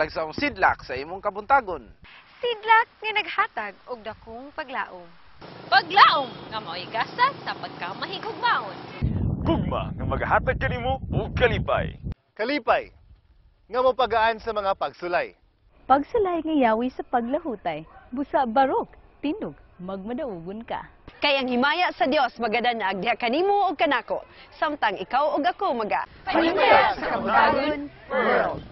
talagsaong sidlak sa imong kabuntagon. Sidlak nga naghatag og dakong paglaom. Paglaom nga mao'y gasa sa pagkamahigugmaon. Gugma nga magahatag kanimo og kalipay. Kalipay nga mopagaan sa mga pagsulay. Pagsulay nga yawi sa paglahutay, busa barok, tinog, magmadaugon ka. Kay ang himaya sa Dios magadanag diha kanimo ug kanako, samtang ikaw ug ako maga Panimaya sa Kabuntagon World.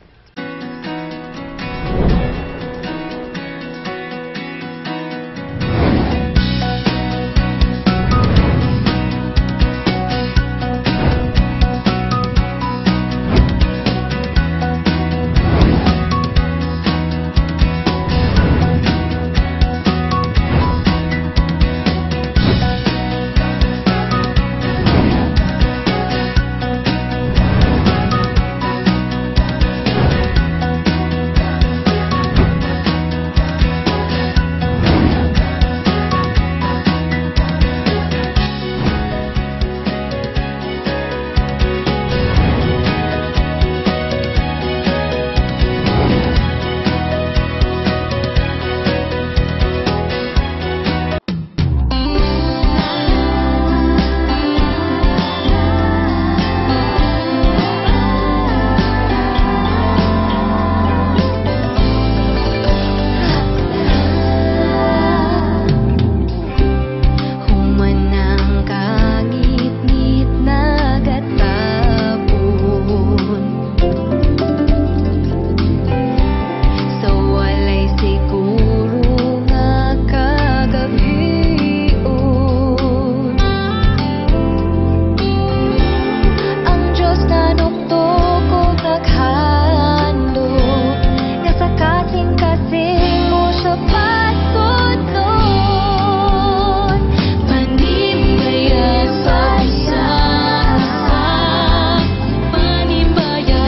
Humanang kangitngit nagatapon sa walay siguro nga kagabion. Ang Diyos nanuktok o naghandog nga sa kasing-kasing mo siya pasudlon. Panimbaya sa isa, panimbaya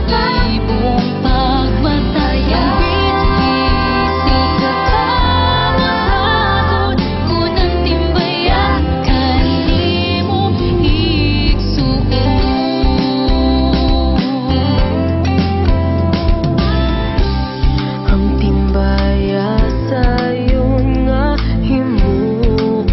sa imong pagmataya. Sa kabuntagon kun ang timbaya kanimo igsuon. Ang timbaya sayon nga himuon.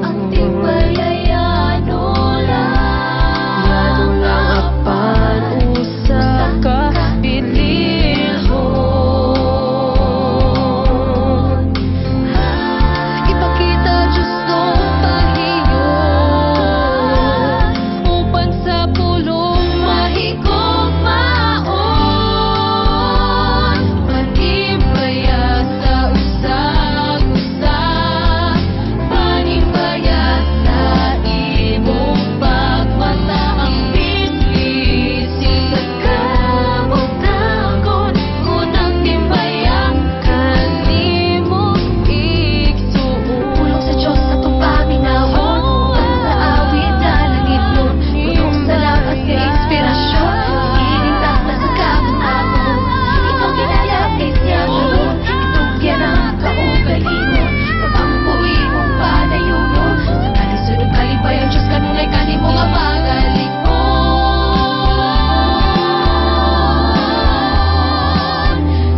Ang timbaya yano lang, yano lang apan usa ka bililhon. Ipakita Diyos ng pahiyon upang sa pulong mahigugmaon. Panimbaya sa usag-usa, panimbaya sa imong pagmata. Ang bisbis sa kabuntagon kun ang timbaya kanimo igsuon. Pulong sa Diyos atong paminawon, uban sa awit na langitnon, puno sa lakas nga inspirasyon, ining takna sa kabuntagon. Ikaw ginalapit niya karon, itugyan ang kaugalingon, pag-ampo imong padayunon, sa kalisod ug kalipay ang Diyos kanunay kanimo nga magalikon.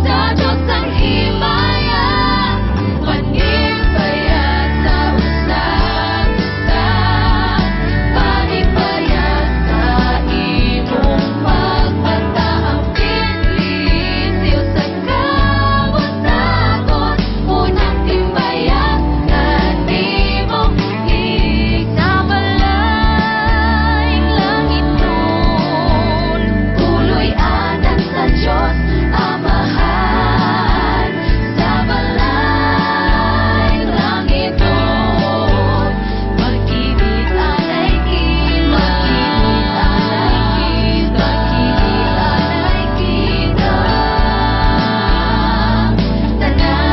Sa Diyos ang himaya, panimbaya sa usag-usa, panimbaya sa imong pagmata. Ang bisbis sa kabuntagon, unang timbaya kanimo igsabalay langitnon. Puloy-anan sa Diyos Amahan, sa balay langitnon. Pag-ibig anay kita, pag-ibig anay kita, tanan.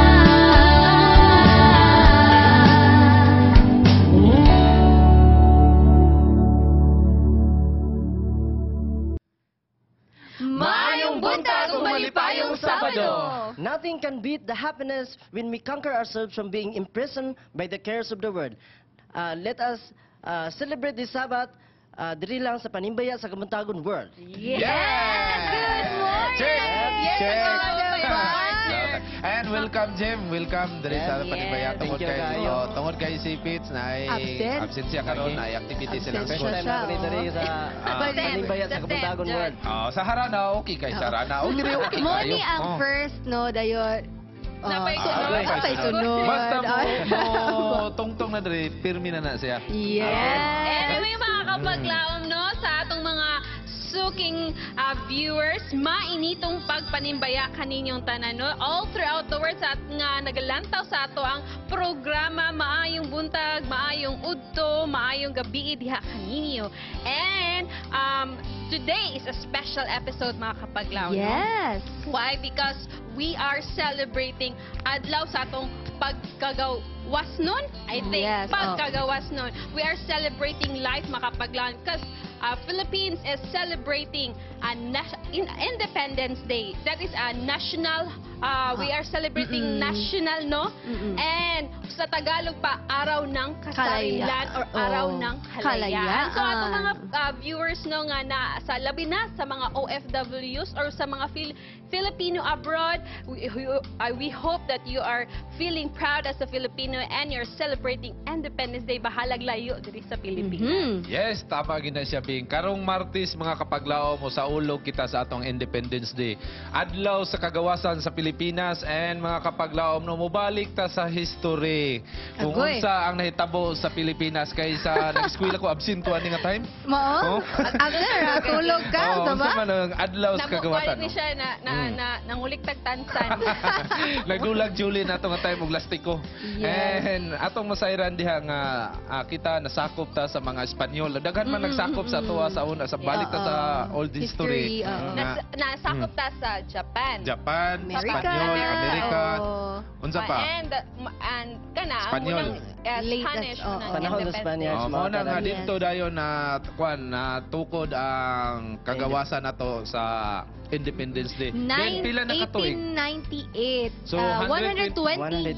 Maayong buntag ug malipayong Sabado. Nothing can beat the happiness when we conquer ourselves from being imprisoned by the cares of the world. Let us celebrate this Sabbath. Diri lang sa Panimbaya sa Kabuntagon World. Yes! Good morning! Check! Yes, Check! ako, partner. And welcome, Jim. Welcome diri sa Panimbaya. Thank Tungod you, kay kayo. oh, tungod kay si Pitts na ay Absent. absent siya karon, ay activity silang Absent First school. time na ako diri sa Panimbaya sa Sa Kabuntagon Sem, World. Oh, sa Harana okay kay sa Harana. Oh, diri okay Mo kayo. ni ang Oh. first, no, dayon. Oh, Napay sunod. Napay sunod. Basta mo tungtong na diri, pirmi na na siya. Yes. And may mga kapaglaom, no, sa atong mga suking viewers, mainitong pagpanimbaya kaninyong tanan, no? All throughout the world sa at nga nagalantaw sa ato ang programa Maayong Buntag, Maayong Udto, Maayong Gabi diha kaninyo. And today is a special episode, mga kapaglaom, no? Yes. Why? Because we are celebrating adlaw sa atong pagkagawas nun. I think Yes, oh. pagkagawas nun. We are celebrating life, makapaglaon, because Philippines is celebrating a Independence Day. That is a national, we are celebrating national, no? And sa Tagalog pa, Araw ng Kasarinlan or Araw ng Kalayaan. So atong mga viewers, no, nga na sa labi na sa mga OFWs or sa mga Filipino abroad, we hope that you are feeling proud as a Filipino and you're celebrating Independence Day bahalag layo diri sa Pilipinas. Yes, tama gid na siya, Bing. Karong Martes, mga kapaglaom, mo sa ulog kita sa atong Independence Day. Adlaw sa kagawasan sa Pilipinas and mga kapaglaom, no, mobalik ta sa history. Kung Agoy. unsa ang nahitabo sa Pilipinas kay sa nag-eskwela ko, absent ko ani nga time. Mao? Oh. After, tulog ka, Oh, diba? unsa man ang adlaw sa kagawasan, Namukuha ni no? siya na na nanguliktag tansan. Nagulag Julie na nga time og lastiko. Yes. And atong masayran diha nga kita nasakop ta sa mga Espanyol. Daghan man nagsakop sa atoa sa una sa balik ta sa old history. History, oo. Nga, Nasakop ta sa Japan. Japan, America. Espanyol, Amerika, Oo. unsa pa? And kana ang Espanyol. unang Latest, Spanish oo. unang Panahon sa independence. Spaniards, Oh, mga mao na nga tanan. dito dayon na kuan na tukod ang kagawasan nato sa Independence Day. Then pila na katuig? 1898. So, 120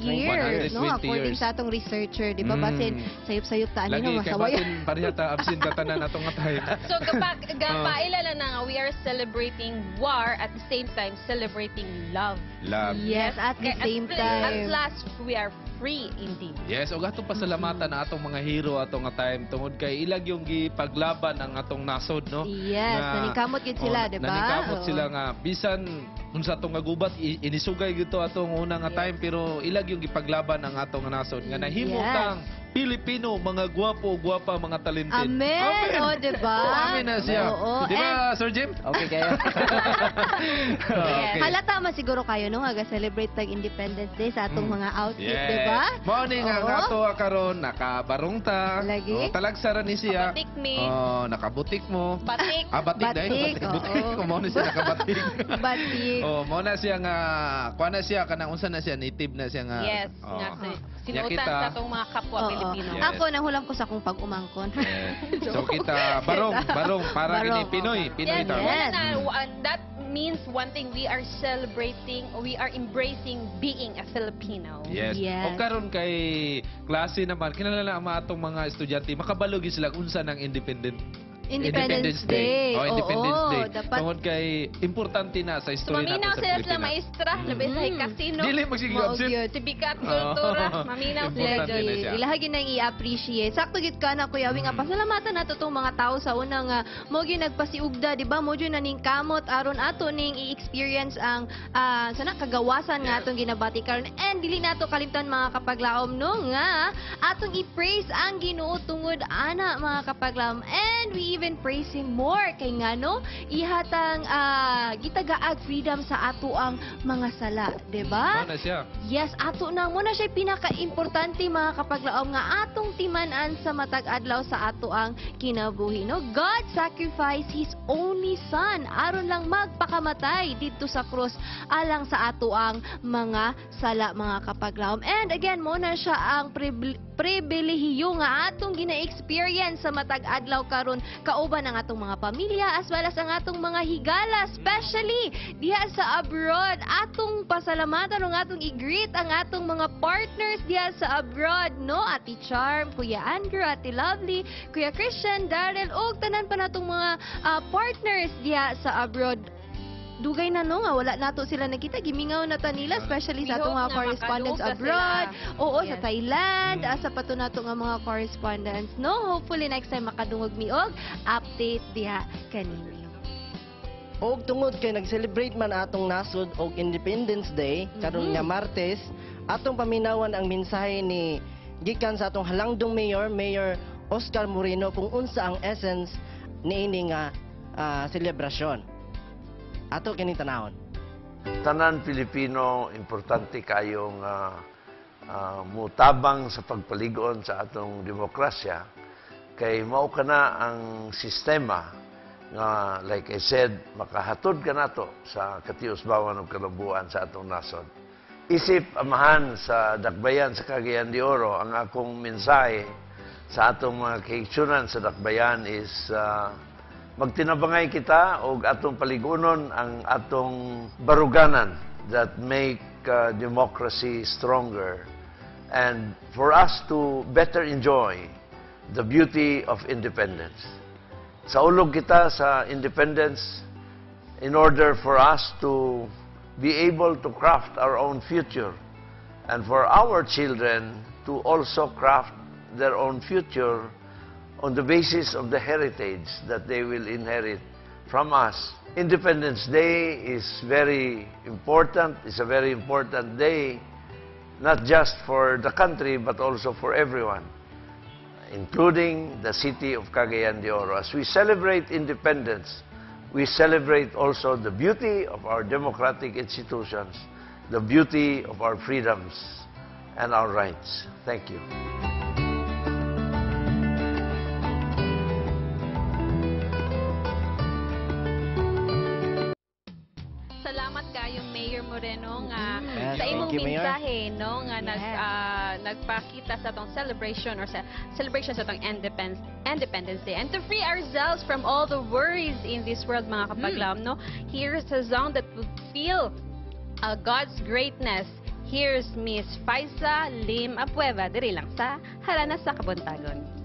years, no? 120 According years. sa atong researcher, di ba? Basin, sayop-sayop ta, ano, Lagi kay masaway. basin pareha ta absent ta tanan atong nga time. So kapag gapaila na nga we are celebrating war at the same time celebrating love. Love. Yes, at the Kaya same at time. last we are free indeed. Yes, ug atong pasalamatan na atong mga hero atong nga time tungod kay ilag yung gipaglaban ang atong nasod, no? Yes, naningkamot gid sila, oh, di ba? Naningkamot Oo. sila nga bisan unsa atong nga gubat inisugay gito atong una nga time pero ilag yung gipaglaban ang atong nasod nga nahimo tang Pilipino mga gwapo, gwapa, mga talented. Amen! O, di ba? Amen na siya. Oo. Di ba, Sir Jim? Okay kayo. Okay. Halata man siguro kayo no nga celebrate tag Independence Day sa atong mga outfit, Yes. di ba? Mao ni nga Oo. nga ato karon nakabarong ta. Lagi. Oh, talagsara ni siya. Kabatik mi. Oh, nakabutik mo. Batik. Ah, batik dahil. Batik, Batik. Butik. oo. Mao ni siya nakabatik. Batik. Oh, mao na siya nga kuha na siya kanang unsa na siya native na siya nga. Yes, Oh. nga Nya sinuotan kita. sa atong mga kapwa Oo. Pilipino. Yes. Ako nahulam ko sa akong pag-umangkon. Yes. So kita barong, barong para Barong, gini Pinoy, oo. Pinoy Yes, ta. Yes. wala na, that means one thing, we are celebrating, we are embracing being a Filipino. Yes. Yes. O karon kay klase naman kinahanglan na ang mga atong mga estudyante makabalo gyud sila unsa ng independent Independence Day. Oh, Independence Oo, Day. dapat- Tungod kay importante na sa So, history maminaw nato sa sila sila Pilipinas. maestra, labi sa kasino. Dili magsige Mao absent. gyud. Sibika at kultura, maminaw sila Importante dyan. na siya. Ilaha gyud nang i-appreciate. Sakto gyud ka na, Kuya Wing, nga pasalamatan nato tong mga tao sa unang nga mo gyud nagpasiugda, di ba? Mo gyud na ning kamot aron ato ning i-experience ang sana kagawasan nga atong ginabati karon. And dili nato kalimtan, mga kapaglaom, no, nga atong i-praise ang Ginoo tungod ana, mga kapaglaom. And we even praise him more kay ngano ihatang gitagaag freedom sa ato ang mga sala, di ba? Mao na siya. Yes, ato na mo na siya pinaka-importante, mga kapaglaom, nga atong timan-an sa matag adlaw sa ato ang kinabuhi. No? God sacrificed His only Son aron lang magpakamatay didto sa krus alang sa ato ang mga sala, mga kapaglaom. And again, mo na siya ang pribilehiyo nga atong gina-experience sa matag adlaw karon. kauban ang atong mga pamilya as well as ang atong mga higala, especially diha sa abroad. Atong pasalamatan ug atong i-greet ang atong mga partners diha sa abroad, no? Ate Charm, Kuya Andrew, Ate Lovely, Kuya Christian, Darrell, ug tanan pa natong mga partners diha sa abroad. Dugay na, no, nga wala nato sila nakita, gimingaw na ta nila, especially We sa atong hope mga na correspondents makadungog na abroad. sila. Oo, sa Thailand, sa pato nato nga mga correspondents, no? Hopefully next time makadungog mi og update diha kaninyo. Og tungod kay nag-celebrate man atong nasod og Independence Day karon nga Martes, atong paminawan ang mensahe ni gikan sa atong halangdong mayor, Mayor Oscar Moreno, kung unsa ang essence niini nga selebrasyon. Ato kini tanawon. Tanan Pilipino, importante kayong mutabang sa pagpaligon sa atong demokrasya kay mao kana ang sistema nga, like I said, makahatod kanato sa katiusbawan ug kalambuan sa atong nasod. Isip amahan sa Dakbayan sa Cagayan de Oro, ang akong mensahe sa atong mga kaigsunan sa Dakbayan is magtinabangay kita og atong paligunon ang atong baruganan that make democracy stronger and for us to better enjoy the beauty of independence. Saulog kita sa independence in order for us to be able to craft our own future and for our children to also craft their own future on the basis of the heritage that they will inherit from us. Independence Day is very important. It's a very important day, not just for the country, but also for everyone, including the city of Cagayan de Oro. As we celebrate independence, we celebrate also the beauty of our democratic institutions, the beauty of our freedoms and our rights. Thank you. Salamat kayo, Mayor Moreno, nga Yes, sa imong thank you, Mayor. mensahe, no, nga nagpakita sa atong celebration or sa celebration sa atong Independence Day. And to free ourselves from all the worries in this world, mga kapaglaom, no, here's a song that would feel God's greatness. Here's Miss Faisa Lim Apueva, diri lang sa Harana sa Kabuntagon.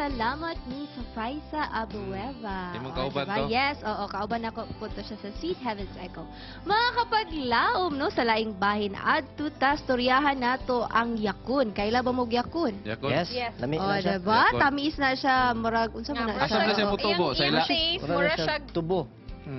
Salamat, Miss Faisa Abueva. Imong O, kauban diba? to? Yes, oo, kauban ako po to siya sa Sweet Heaven's Echo. Mga kapaglaom, no, sa laing bahin, adto ta storyahan nato ang yakun. Kaila ba mo yakun? Yakun? Yes. Yes. Lami O, na siya. diba? Yakun. Tamis na siya, murag, unsa man na Nga, Asa na siya Oo. mutubo? Sa Iyang ila? taste, Mura mura na siya siya tubo.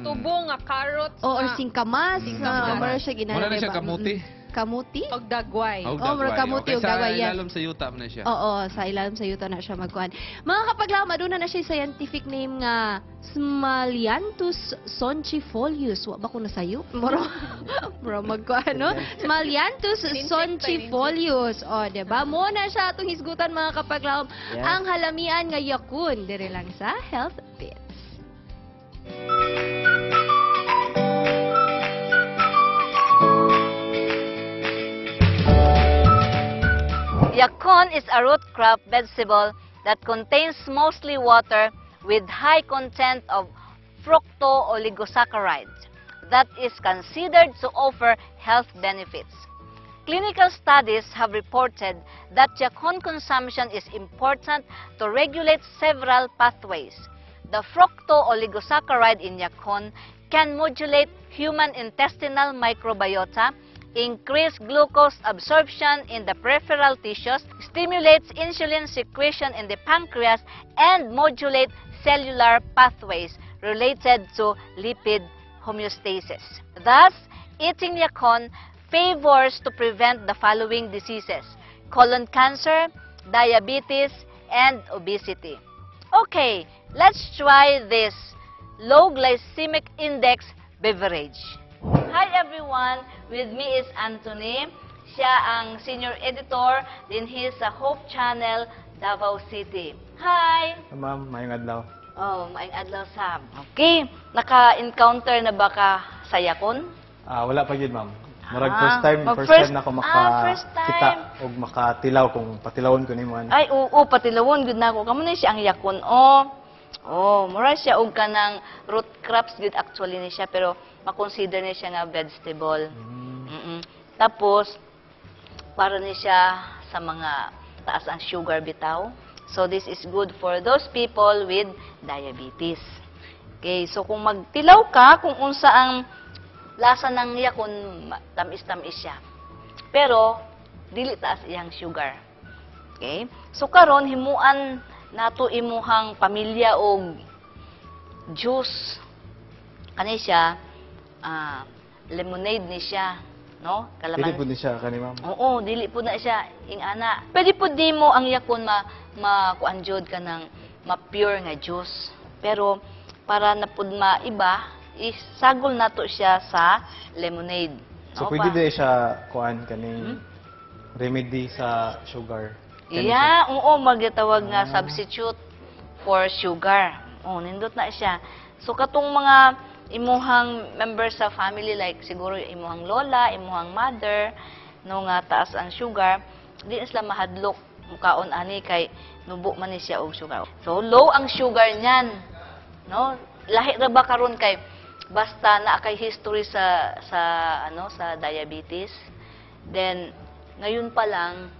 tubo nga carrots O, or nga singkamas. Singkamas. Mura siya ginana, Mura na siya diba? kamuti. Kamuti? og dagway. Og Oh, mura dagway. kamuti Okay, og dagway, sa yes. ilalom sa yuta man na siya. Oo, sa ilalim sa yuta na siya magkuhan. Mga kapaglaom, aduna na siya scientific name nga Smalianthus sonchifolius. Wa ba ko nasayo? Muro, muro magkuhan, no? Smalianthus sonchifolius. O, diba? Mo na siya atong hisgutan, mga kapaglaom. Yes. Ang halamian nga yakun. Dire lang sa Health Bits. Yakon is a root crop vegetable that contains mostly water with high content of fructooligosaccharides that is considered to offer health benefits. Clinical studies have reported that yakon consumption is important to regulate several pathways. The fructooligosaccharide in yakon can modulate human intestinal microbiota, increase glucose absorption in the peripheral tissues, stimulates insulin secretion in the pancreas, and modulate cellular pathways related to lipid homeostasis. Thus, eating yakon favors to prevent the following diseases: colon cancer, diabetes, and obesity. Okay, let's try this low glycemic index beverage. Hi everyone, with me is Anthony. Siya ang senior editor din sa Hope Channel, Davao City. Hi! Ma'am, maayong adlaw. Oh, maayong adlaw, Sam. Okay, naka-encounter na ba ka sa yakon? Ah, wala pa gyud, ma'am. Murag Ah, first time, mag first first- time na ako maka first time. kita og makatilaw kung patilawon ko nimo ani. Ay, oo, patilawon gud nako. Kamo na siya ang yakon. Oh. Oh, mura siya og kanang root crops gud actually ni siya, pero makonsider ni siya nga vegetable. Tapos para ni siya sa mga taas ang sugar bitaw. So this is good for those people with diabetes. Okay, so kung magtilaw ka, kung unsa ang lasa ng yakon, tamis-tamis siya. Pero dili taas iyang sugar. Okay? So karon himuan nato imuhang pamilya og juice. Kani siya, lemonade ni siya, no? Dili pud ni siya kani, ma'am. Oo, dili po na siya ing-ana. Pwede po di mo ang yakon ma makuan jud ka ng ma-pure nga juice. Pero para na pud maiba, isagol nato siya sa lemonade. So No pwede pa? di siya kuan kaning remedy sa sugar. Kani siya. Yeah, oo, magitawag nga substitute for sugar. Oh, nindot na siya. So katong mga imuhang members sa family, like siguro imuhang lola, imuhang mother, no nga taas ang sugar, di na sila mahadlok mukaon ani kay nubo man ni siya og sugar. So low ang sugar niyan. No? Lahi ra ba karon kay basta naa kay history sa ano, sa diabetes, then ngayon pa lang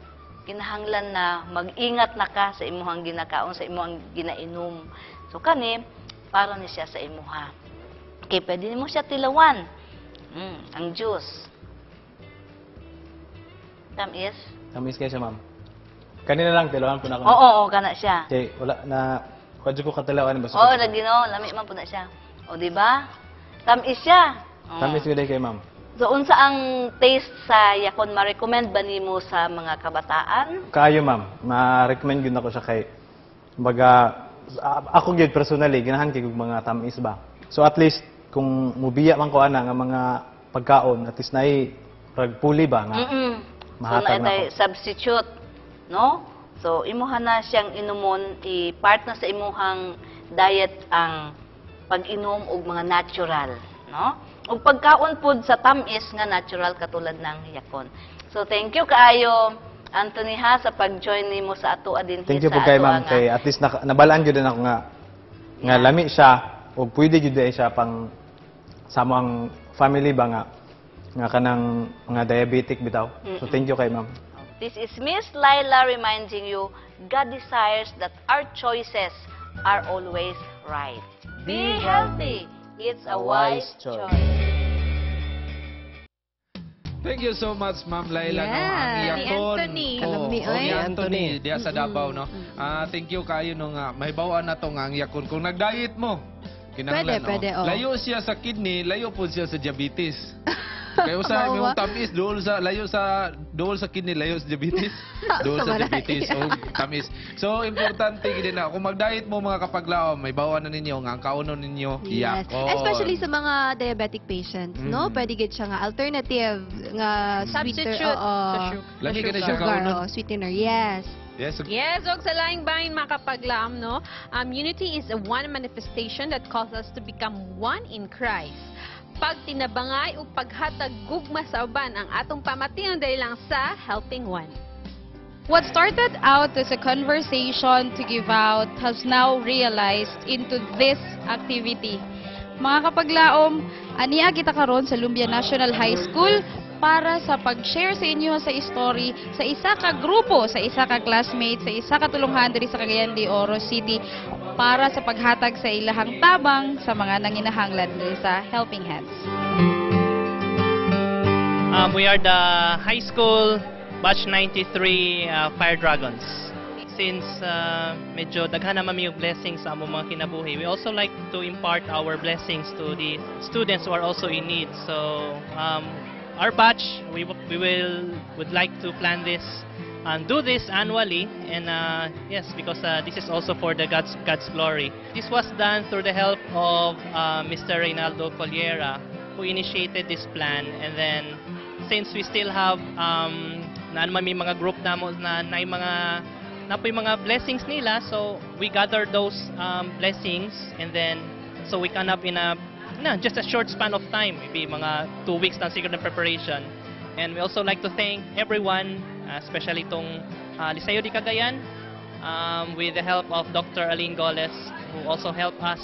kinahanglan na mag-ingat na ka sa imuhang ginakaon, sa imuhang ginainom. So kani para ni siya sa imuha. Okay, pwede nimo siya tilawan. Ang juice. Tamis? Tamis kay siya, ma'am. Kanina lang tilawan po na ako. Oo, oo, kana siya. Okay, wala na kuan jud ko katilawan basta. Oo, lagi no, lami man po na siya. O, di ba? Tamis siya. Oo. Tamis gyud kay, ma'am. So, unsa ang taste sa yakon, ma-recommend ba nimo sa mga kabataan? Kaayo, ma'am, ma-recommend gyud nako siya kay baga ako gyud personally ganahan kay og mga tamis ba. So at least kung mubiya man ko ana nga mga pagkaon, at least naay rag puli ba nga So, mahatag na na ako. substitute, no? So, imuha na siyang inumon, i-part na sa imuhang diet ang pag-inom og mga natural, no? Ug pagkaon pud sa tamis nga natural katulad ng yakon. So, thank you kaayo, Anthony, ha, sa pag-join nimo sa ato din Thank you sa po kay ato ma'am nga- kay at least nabalaan gyud na ako nga nga lami siya ug pwede gyud diay siya pang sa among family ba nga nga kanang mga diabetic bitaw. So thank you kay ma'am. This is Miss Laila reminding you, God desires that our choices are always right. Be healthy. It's a wise choice. Thank you so much, Ma'am Laila. No? Ang Ni yakon. Anthony. Oh, Kalami, oh, oy. ni Anthony, diya sa Davao, no? Ah, thank you kayo nung mahibaw-an na to nga ang yakon. Kung nag-diet mo, kinahanglan, Pwede, no? pwede, oh. Layo siya sa kidney, layo po siya sa diabetes. Kaya usahay Mao may ba? tamis dool sa layo sa dool sa kidney, layo sa diabetes, dool Sa sa balay. diabetes o tamis. So importante gid na kung mag-diet mo, mga kapaglaom, may bawan na ninyo nga ang kaunon ninyo yakon. Especially sa mga diabetic patients, no? Pwede gid siya nga alternative nga sweeter, Substitute oo. sa sugar. Lami ka na siya Sugar, kaunon. oo, sweetener, yes. Yes. Yes, og sa laing bahin, mga kapaglaom, no? Unity is a one manifestation that calls us to become one in Christ. Pagtinabangay ug paghatag gugma sa uban ang atong pamatinon dahil lang sa Helping One. What started out as a conversation to give out has now realized into this activity. Mga kapaglaom, ania kita karon sa Lumbia National High School para sa pag-share sa inyo sa story sa isa ka grupo, sa isa ka classmate, sa isa ka tulunghan diri sa Cagayan de Oro City para sa paghatag sa ilahang tabang sa mga nanginahanglan diri sa Helping Hands. We are the high school batch 93 Fire Dragons. Since medyo daghan naman mi og blessings sa among mga kinabuhi, we also like to impart our blessings to the students who are also in need. So our batch, we will would like to plan this and do this annually, and yes, because this is also for the God's glory. This was done through the help of Mr. Reynaldo Colliera, who initiated this plan, and then since we still have na ano man may mga group namo na na mga na po yung mga blessings nila, so we gather those blessings, and then so we come up in a na just a short span of time, maybe mga 2 weeks lang siguro ng preparation. And we also like to thank everyone, especially itong Liceo de Cagayan, with the help of Dr. Aline Goles, who also helped us.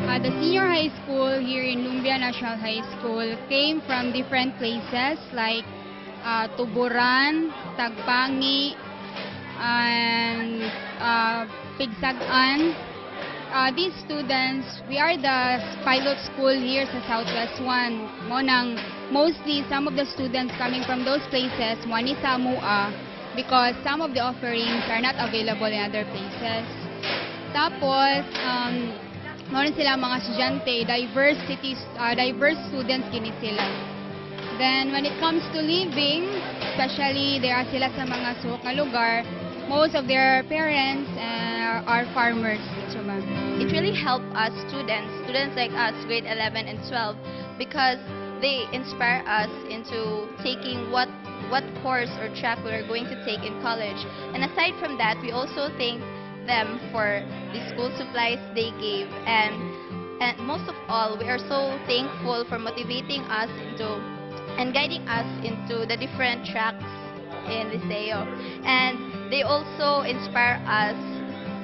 The senior high school here in Lumbia National High School came from different places like Tuburan, Tagpangi, and Pigsagan. These students, we are the pilot school here sa Southwest 1. Mao nang mostly some of the students coming from those places, one is sa Mua, because some of the offerings are not available in other places. Tapos, mao sila mga estudyante, diverse cities, diverse students kini sila. Then, when it comes to living, especially there are sila sa mga suok nga lugar, most of their parents are farmers. So, ma'am. It really helped us students, students like us, grade 11 and 12, because they inspire us into taking what course or track we are going to take in college. And aside from that, we also thank them for the school supplies they gave, and most of all, we are so thankful for motivating us into and guiding us into the different tracks in Liceo. And they also inspire us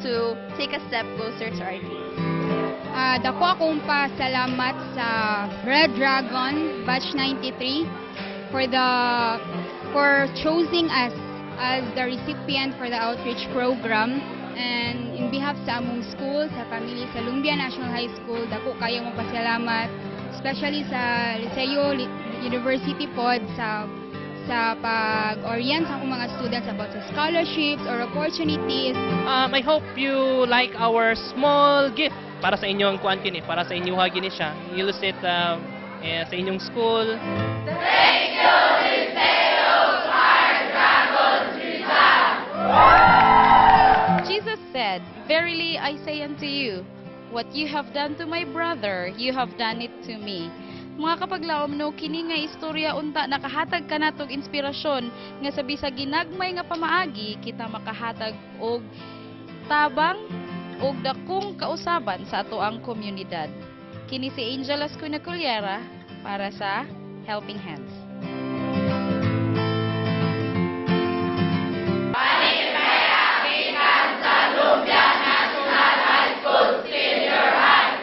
to take a step closer to our dreams. Dako akong pasalamat sa Red Dragon Batch 93 for choosing us as the recipient for the outreach program, and in behalf sa among school, sa family sa Lumbia National High School, dako kayo mo pasalamat, especially sa Liceo University pod sa pag-orient sa akong mga students about sa scholarships or opportunities. I hope you like our small gift para sa inyong kuan kini, para sa inyong gini siya. Use it sa inyong school. Thank you, Liceo Fire Dragons Rizal! Jesus said, "Verily I say unto you, what you have done to my brother, you have done it to me." Mga kapaglaom no, kini nga istorya unta nakahatag kanatog inspirasyon nga sa bisag ginagmay nga pamaagi kita makahatag og tabang og dakong kausaban sa atoang komunidad. Kini si Angel Ascuna Cullera para sa Helping Hands. Sa Lumbia National High School Senior High!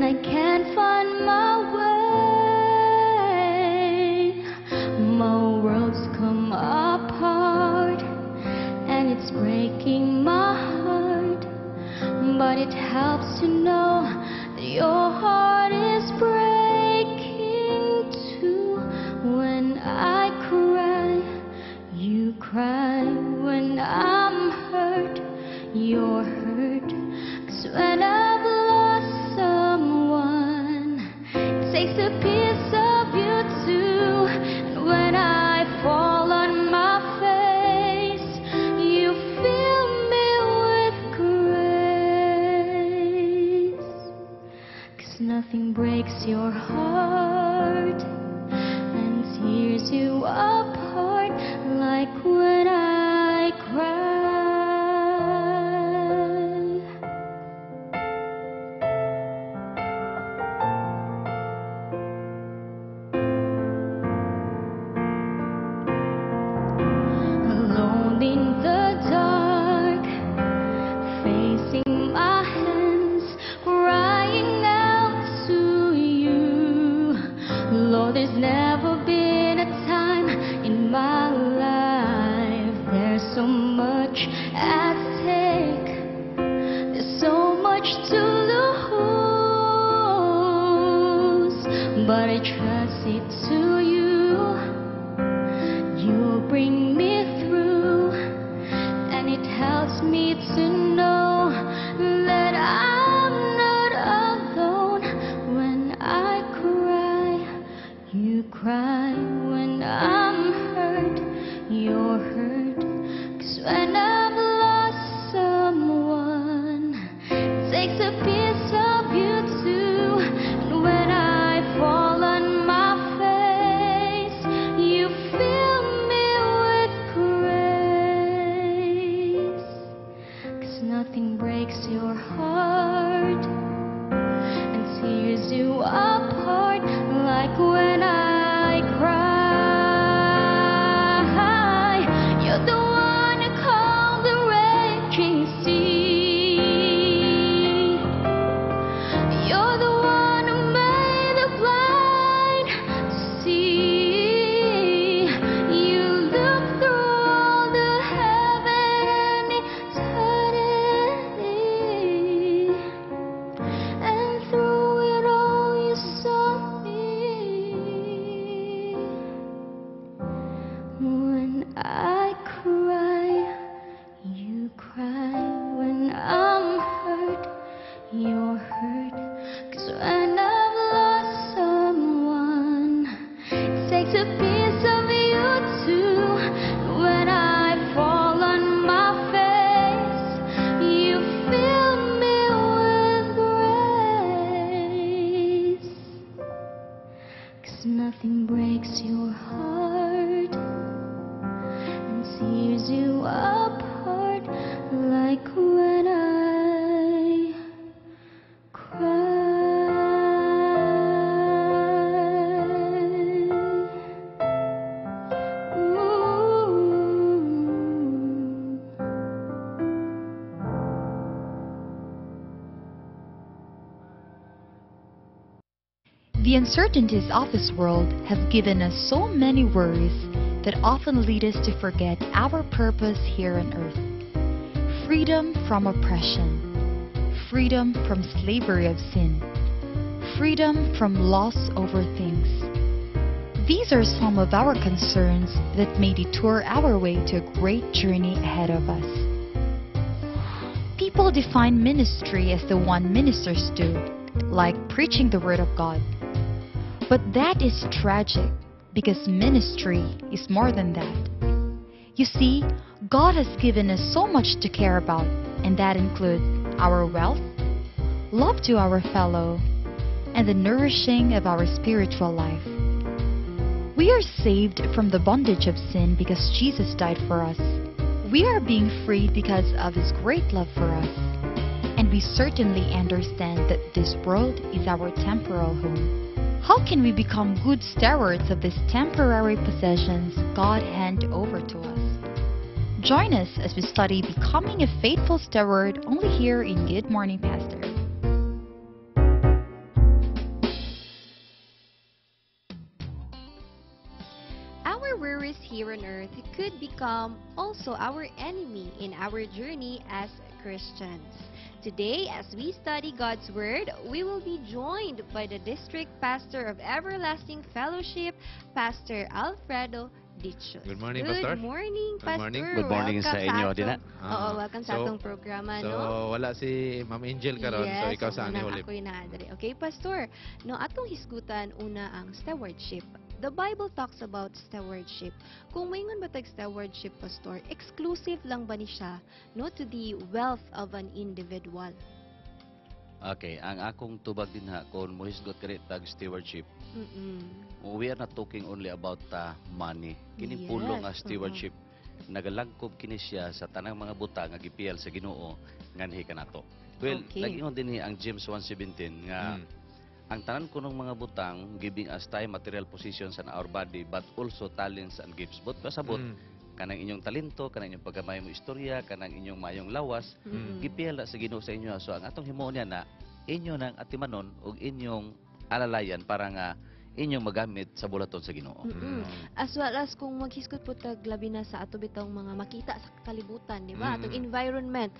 And I can't find my way. My world's come apart, and it's breaking my heart. But it helps to know that your heart is breaking too. When I cry, you cry. When I'm hurt, you're hurt. 'Cause when I've lost someone, it takes a piece of you too. And when I fall on my face, you fill me with grace. 'Cause nothing breaks your heart and tears you apart like when I cry. Alone in the dark, facing my hands, crying out to you. Lord, there's never been a time in my life. There's so much at stake. There's so much to lose, but I trust it to you. You'll bring me through, and it helps me to know that I'm not alone. When I cry, you cry. When I'm hurt, you're hurt. 'Cause when I've lost someone, it takes a piece of you too. And when I fall on my face, you fill me with grace. 'Cause nothing breaks your heart and tears you apart like when I cry. You're the one who calmed the raging sea. You're the one who made the blind see. You look through all the heaven and eternity, and through it all you saw me. When I cry, you cry. When I'm hurt, you're hurt. 'Cause when I've lost someone, it takes a piece of you too. When I fall on my face, you fill me with grace. 'Cause nothing breaks your heart and tears you apart like when I cry. Ooh. The uncertainties of this world have given us so many worries that often lead us to forget our purpose here on earth. Freedom from oppression, freedom from slavery of sin, freedom from loss over things. These are some of our concerns that may detour our way to a great journey ahead of us. People define ministry as the one ministers do, like preaching the Word of God. But that is tragic, because ministry is more than that. You see, God has given us so much to care about, and that includes our wealth, love to our fellow, and the nourishing of our spiritual life. We are saved from the bondage of sin because Jesus died for us. We are being freed because of His great love for us. And we certainly understand that this world is our temporal home. How can we become good stewards of these temporary possessions God hand over to us? Join us as we study becoming a faithful steward only here in Good Morning Pastor. lovers here on earth could become also our enemy in our journey as Christians. Today, as we study God's Word, we will be joined by the District Pastor of Everlasting Fellowship, Pastor Alfredo Dichos. Good morning, Good Pastor. Morning, Good Pastor. morning. Good morning Welcome sa inyo, Dina. Oo, welcome sa atong programa, So, no? wala si Ma'am Angel karon. So, ikaw sa unang ani Olip. Ako'y naadre. Okay, Pastor. No, atong hisgutan una ang stewardship. The Bible talks about stewardship. Kung maingon ba tag stewardship, Pastor, exclusive lang ba ni siya, no, to the wealth of an individual? Okay, ang akong tubag dinha kung mohisgot kani tag stewardship, we are not talking only about money. Kining pulong nga stewardship, nagalangkob kini siya sa tanang mga butang nga gipiyal sa Ginoo nganhi kanato. Well, nag-ingon dinhi ang James 1:17 nga ang tanan kunong mga butang giving us time, material positions and our body, but also talents and gifts. But pasabot kanang inyong talento, kanang inyong pagkamay mo istorya, kanang inyong maayong lawas, gipiyal na sa Ginoo sa inyo. So ang atong himuon niya na inyo nang atimanon ug inyong alalayan para nga inyong magamit sa bulaton sa Ginoo. As well as kung maghisgot po tag labi na sa ato bitong mga makita sa kalibutan, di ba? Atong environment.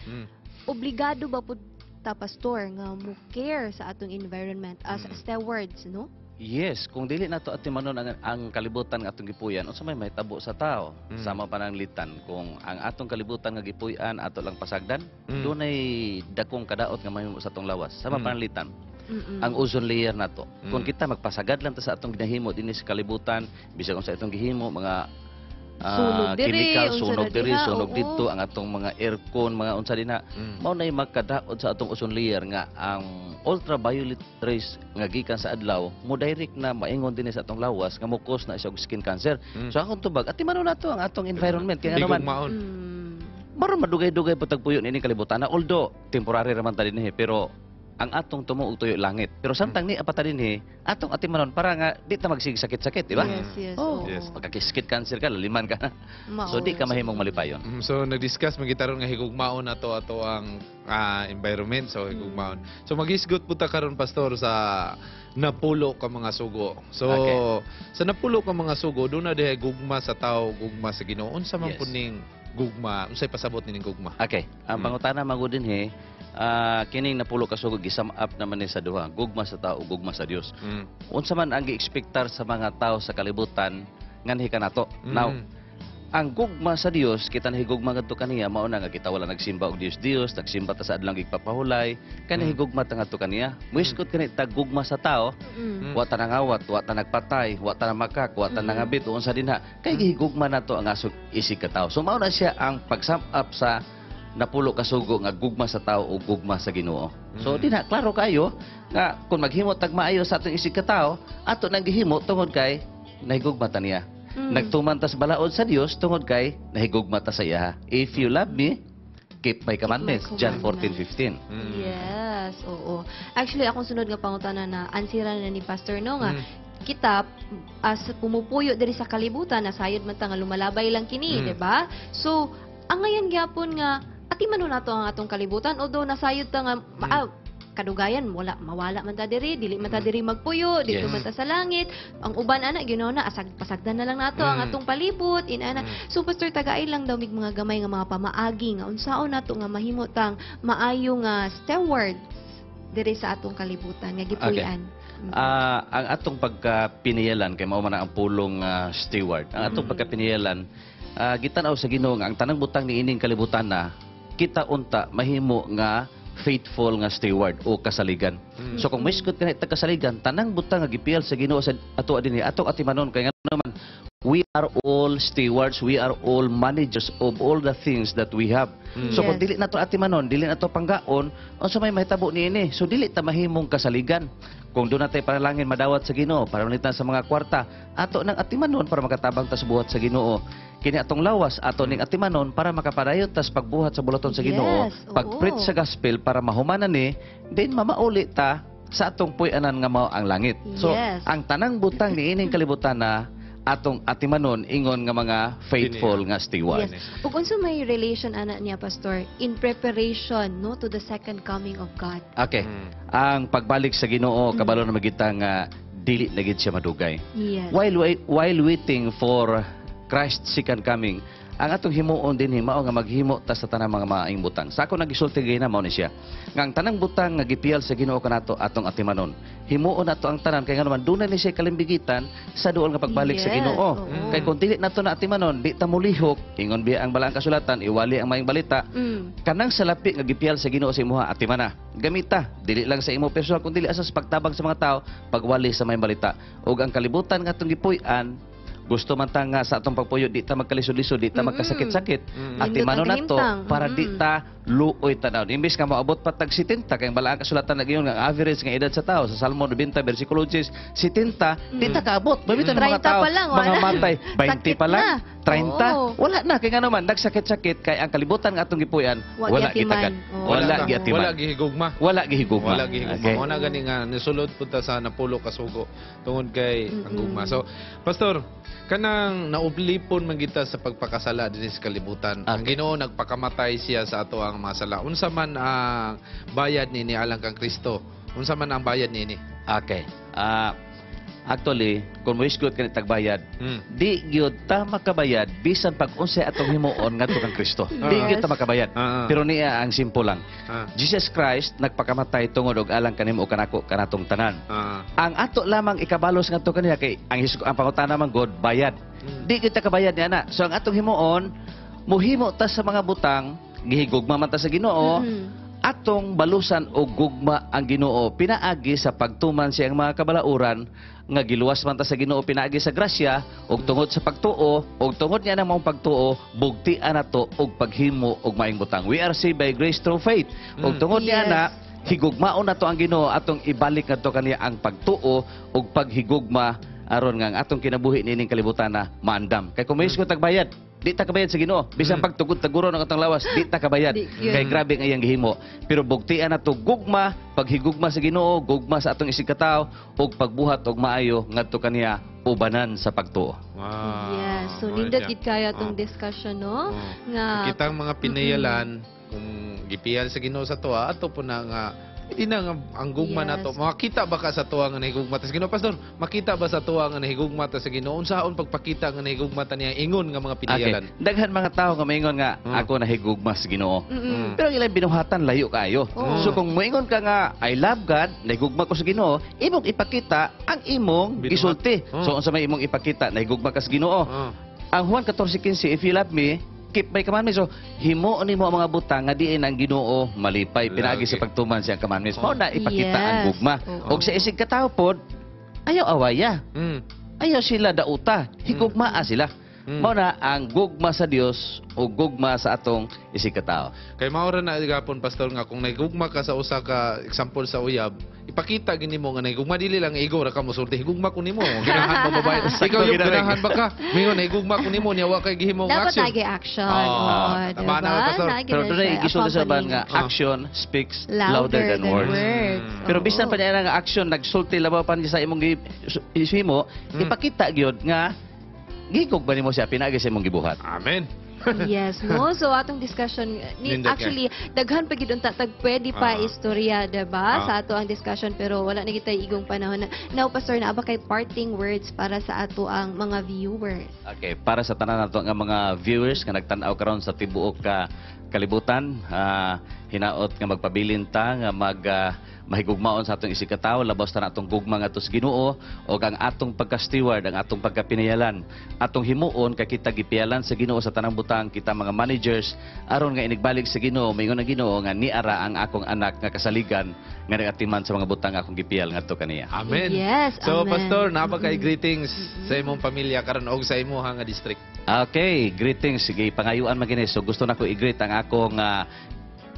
Obligado ba pud ta, Pastor, nga mo care sa atong environment as stewards, no? Yes, kung dili nato atimanon ang kalibutan nga atong gipuyan, unsa may mahitabo sa tao? Sama pa ng litan, kung ang atong kalibutan nga gipuy-an ato lang pasagdan, dunay dakong kadaot nga mahimo sa atong lawas. Sama pa ng litan. Ang ozone layer nato. Kung kita magpasagad lang ta sa atong ginahimo dinhi sa kalibutan, bisag unsa itong gihimo, mga Sunog diri, chemical, unsa sunog na diri, diha, sunog didto, ang atong mga aircon, mga unsa dinha, mao nay makadaot sa atong ozone layer nga ang ultraviolet rays nga gikan sa adlaw mo direct na maingon dinhi sa atong lawas nga mo cause na siya og skin cancer. So akong tubag, atimanon nato ang atong environment kay ngano man Higugmaon. Maron madugay-dugay po tagpuyo nining kalibutan na, although temporary ra man ta dinhi, pero ang atong tumo og tuyo langit. Pero samtang ni pa ta dinhi, atong atimanon para nga di ta magsige sakit-sakit, di ba? Yes. Oh, Oo. pagka-skin cancer ka, laliman ka na. Mao. So di ka mahimong malipayon. So nag-discuss man kita ron nga higugmaon nato ato ang environment, so higugmaon. So maghisgot po ta karon, Pastor, sa napulo ka mga sugo. So sa napulo ka mga sugo, doon na diha gugma sa tao, gugma sa Ginoo. Unsa man pud ning gugma? Unsay pasabot nining gugma? Okay, ang pangutana man gud dinhi, kining napulo ka sugo gi-sum up naman ni sa duha, gugma sa tao, gugma sa Dios. Unsa man ang gi-expectar sa mga tao sa kalibutan nganhi kanato? Now, ang gugma sa Dios, kita nahigugma ngadto kaniya, mao na nga kita wala nagsimba og Dios Dios, nagsimba ta sa adlang gigpapahulay, kani higugma ta ngadto kaniya. Muhisgot kani ta gugma sa tao, wa ta nangawat, wa ta nagpatay, wa ta namakak, wa ta nangabit, unsa dinha. Kay gihigugma nato ang asog isig ka tao. So mao na siya ang pag-sum up sa napulo ka sugo nga gugma sa tao o gugma sa Ginoo. So dinha klaro kayo nga kung maghimo tag maayo sa atong isig ka tao, ato nang gihimo tungod kay nahigugma ta niya. Nagtuman ta sa balaod sa Dios tungod kay nahigugma ta sa iya. If you love me, keep my commandments. John 14:15. Yes, oo. Actually, akong sunod nga pangutana na ansira na ni Pastor, no, nga kita as pumupuyo diri sa kalibutan, nasayod man ta nga lumalabay lang kini, di ba? So, ang ngayon gyapon nga atiman nato ang atong kalibutan, although nasayod ta nga kadugayan wala mawala man ta diri, dili man ta diri magpuyo dito man ta sa langit. Ang uban ana Ginoo na asag pasagdan na lang nato ang atong palibot inana. So Pastor, tagaay lang daw mig mga gamay nga mga pamaagi nga unsaon nato nga mahimo tang maayo nga stewards diri sa atong kalibutan nga gipuy-an. Ah, ang atong pagkapiniyalan kay mao man ang pulong steward. Ang atong pagkapiniyalan, gitan-aw sa Ginoo nga ang tanang butang niining kalibutan na kita unta mahimo nga faithful nga steward o kasaligan. So kung maisgot ka na kasaligan, tanang butang nga gipiyal sa Ginoo sa ato dinhi, atong atimanon kay ngano man we are all stewards, we are all managers of all the things that we have. So kung dili nato atimanon, dili nato panggaon, unsa may mahitabo niini? So dili ta mahimong kasaligan. Kung doon natay panalangin madawat sa Ginoo para manlitan sa mga kwarta, ato nang atimanon para makatabang ta sa buhat sa Ginoo. Kini atong lawas ato ning atimanon para makapadayon tas pagbuhat sa bulaton sa Ginoo, pag-preach sa gospel para mahumanan ni, then mamauli ta sa atong puy-anan nga mao ang langit. So ang tanang butang niining kalibutan na atong atimanon ingon nga mga faithful nga steward. Yes. Ug unsa may relation ana niya, Pastor, in preparation, no, to the second coming of God? Okay. Ang pagbalik sa Ginoo, kabalo na magita nga dili na gid siya madugay. While waiting for Christ's second coming, ang atong himuon din mao nga maghimo ta sa tanang mga maayong butang. Sa ako nagisulti gayna, mao ni siya. Nga ang tanang butang nga gipiyal sa Ginoo kanato, atong atimanon. Himuon nato ang tanan kay ngano man dunay ni siya kalimbigitan sa duol nga pagbalik sa Ginoo. Kay kung dili nato na atimanon, di ta molihok, ingon biya ang balaang kasulatan, iwali ang maayong balita. Kanang salapi nga gipiyal sa Ginoo sa imuha, atimana. Gamita, dili lang sa imo personal kun dili asa sa pagtabang sa mga tao, pagwali sa maayong balita. Ug ang kalibutan nga atong gipuy-an, gusto man ta nga sa atong pagpuyo di ta magkalisod-lisod, di ta magkasakit-sakit. Atimanon Nindot ang nato kahimtang. para di ta luoy tan-awon. Imbes nga moabot pa tag 70 kay ang balaang kasulatan nagyon nga ang average nga edad sa tao sa Salmo 90 versikulo 10, 70, di ta kaabot. Mabito ng mga 30 tao pa lang, wala. mga matay 20 Sakit pa lang, na. 30, wala na kay ngano man nagsakit-sakit kay ang kalibutan nga atong gipuy-an Wa wala giatiman. gitagad. Wala giatiman. Wala gihigugma. Wala gihigugma. Wala gihigugma. Okay. Mao na gani nga nisulod pud ta sa napulo ka sugo tungod kay ang gugma. So, Pastor, kanang naublipon man kita sa pagpakasala dinhi sa kalibutan. Ang Ginoo nagpakamatay siya sa ato ang mga sala. Unsa man ang bayad nini alang kang Kristo? Unsa man ang bayad nini? Okay. Actually, kung mohisgot ka ni tagbayad, di gyud ta makabayad bisan pag unsay atong himuon ngadto kang Kristo. Di gyud ta makabayad. Pero niya ang simple lang. Jesus Christ nagpakamatay tungod og alang kanimo o kanako kanatong tanan. Ang ato lamang ikabalos ngadto kaniya kay ang pangutana man god bayad. Di gyud ta kabayad niya na. So ang atong himuon, muhimo ta sa mga butang, gihigugma man ta sa Ginoo, atong balusan og gugma ang Ginoo pinaagi sa pagtuman siyang mga kabalauran nga giluwas man ta sa Ginoo pinaagi sa grasya ug tungod sa pagtuo ug tungod niya nang maong pagtuo bugtian nato og paghimo og maayong butang. We are saved by grace through faith. Ug tungod niya na higugmaon nato ang Ginoo, atong ibalik ngadto kaniya ang pagtuo ug paghigugma aron nga ang atong kinabuhi niining kalibutan na maandam. Kay kung mm. tagbayad, di ta kabayad sa Ginoo. Bisan pagtugod taguro ng atong lawas, di ta kabayad. Di gyud. Kay grabe ang iyang gihimo. Pero bugtian nato gugma, paghigugma sa Ginoo, gugma sa atong isig katawo ug pagbuhat og maayo ngadto kaniya ubanan sa pagtuo. Wow. Yes. So, Mao nindot siya. gid kaya tong discussion, no? Nga, Kitang mga pinayalan, kung gipiyal sa Ginoo sa tuwa, ato po na nga hindi na nga ang gugma nato. Makita ba ka sa tuwa nga nahigugma ta sa Ginoo? Pastor, makita ba sa tuwa nga nahigugma ta sa Ginoo? Unsaon pagpakita nga nahigugma ta niya ingon nga mga pinayalan? Okay. Daghan mga tao nga maingon nga ako nahigugma sa Ginoo. Pero ang ilang binuhatan layo kaayo. So kung moingon ka nga I love God, nahigugma ko sa Ginoo, imong ipakita ang imong Binuhat. gisulti. So unsa may imong ipakita, nahigugma ka sa Ginoo. Ang Juan 14:15, "If you love me, keep my commandments." So himuon nimo ang mga butang nga diin ang Ginoo malipay pinaagi sa pagtuman siyang commandments. Mao na ipakita ang gugma. Og sa isig katawo pod, ayaw awaya. Ayaw sila dauta. Higugmaa sila. Mao na ang gugma sa Dios o gugma sa atong isig katawo. Kay mao ra na gapon, Pastor, nga kung nahigugma ka sa usa ka example sa uyab, ipakita gini mo nga nahigugma, dili lang igo ra ka mosulti, "Higugma ko nimo." Ganahan ba babae? Ikaw yung Ginaring. ganahan ba ka? Mingon, "Higugma ko nimo," niya wa kay gihimong Dapat action. lagi action. Oo, Oo, tama diba? na, Pastor. Lagi Pero na doon ay siya gisulti sa ban accompanying nga action speaks louder louder than than words. words. Pero bisan pa niya nga action nagsulti labaw pa niya sa imong himo, ipakita gyud nga gigugma ba nimo siya pinaagi sa imong gibuhat. Amen. Yes, no? So, atong discussion, ni, Nindot kay. actually, daghan pa gid unta tag pwede pa istorya, diba? Sa ato ang discussion, pero wala na kita igong panahon. Now, Pastor, naa ba kay parting words para sa ato ang mga viewers? Okay, para sa tanan nato nga mga viewers nga nagtan-aw karon sa tibuok ka kalibutan, hinaot nga magpabilin ta nga mag mahigugmaon sa atong isig katawo, labaw sa atong gugma ngadto sa Ginoo ug ang atong pagka-steward, ang atong pagkapinayalan. Atong himuon kay kita gipiyalan sa Ginoo sa tanang butang, kita mga managers, aron nga inigbalik sa Ginoo, maingon ang Ginoo nga niara ang akong anak nga kasaligan nga nagatiman sa mga butang akong gipiyal ngadto kaniya. Amen. Yes, So, amen. Pastor, naa ba kay greetings sa imong pamilya karon og sa imuha nga district? Okay, greetings. Sige, pangayuan man gini. So gusto nako i-greet ang akong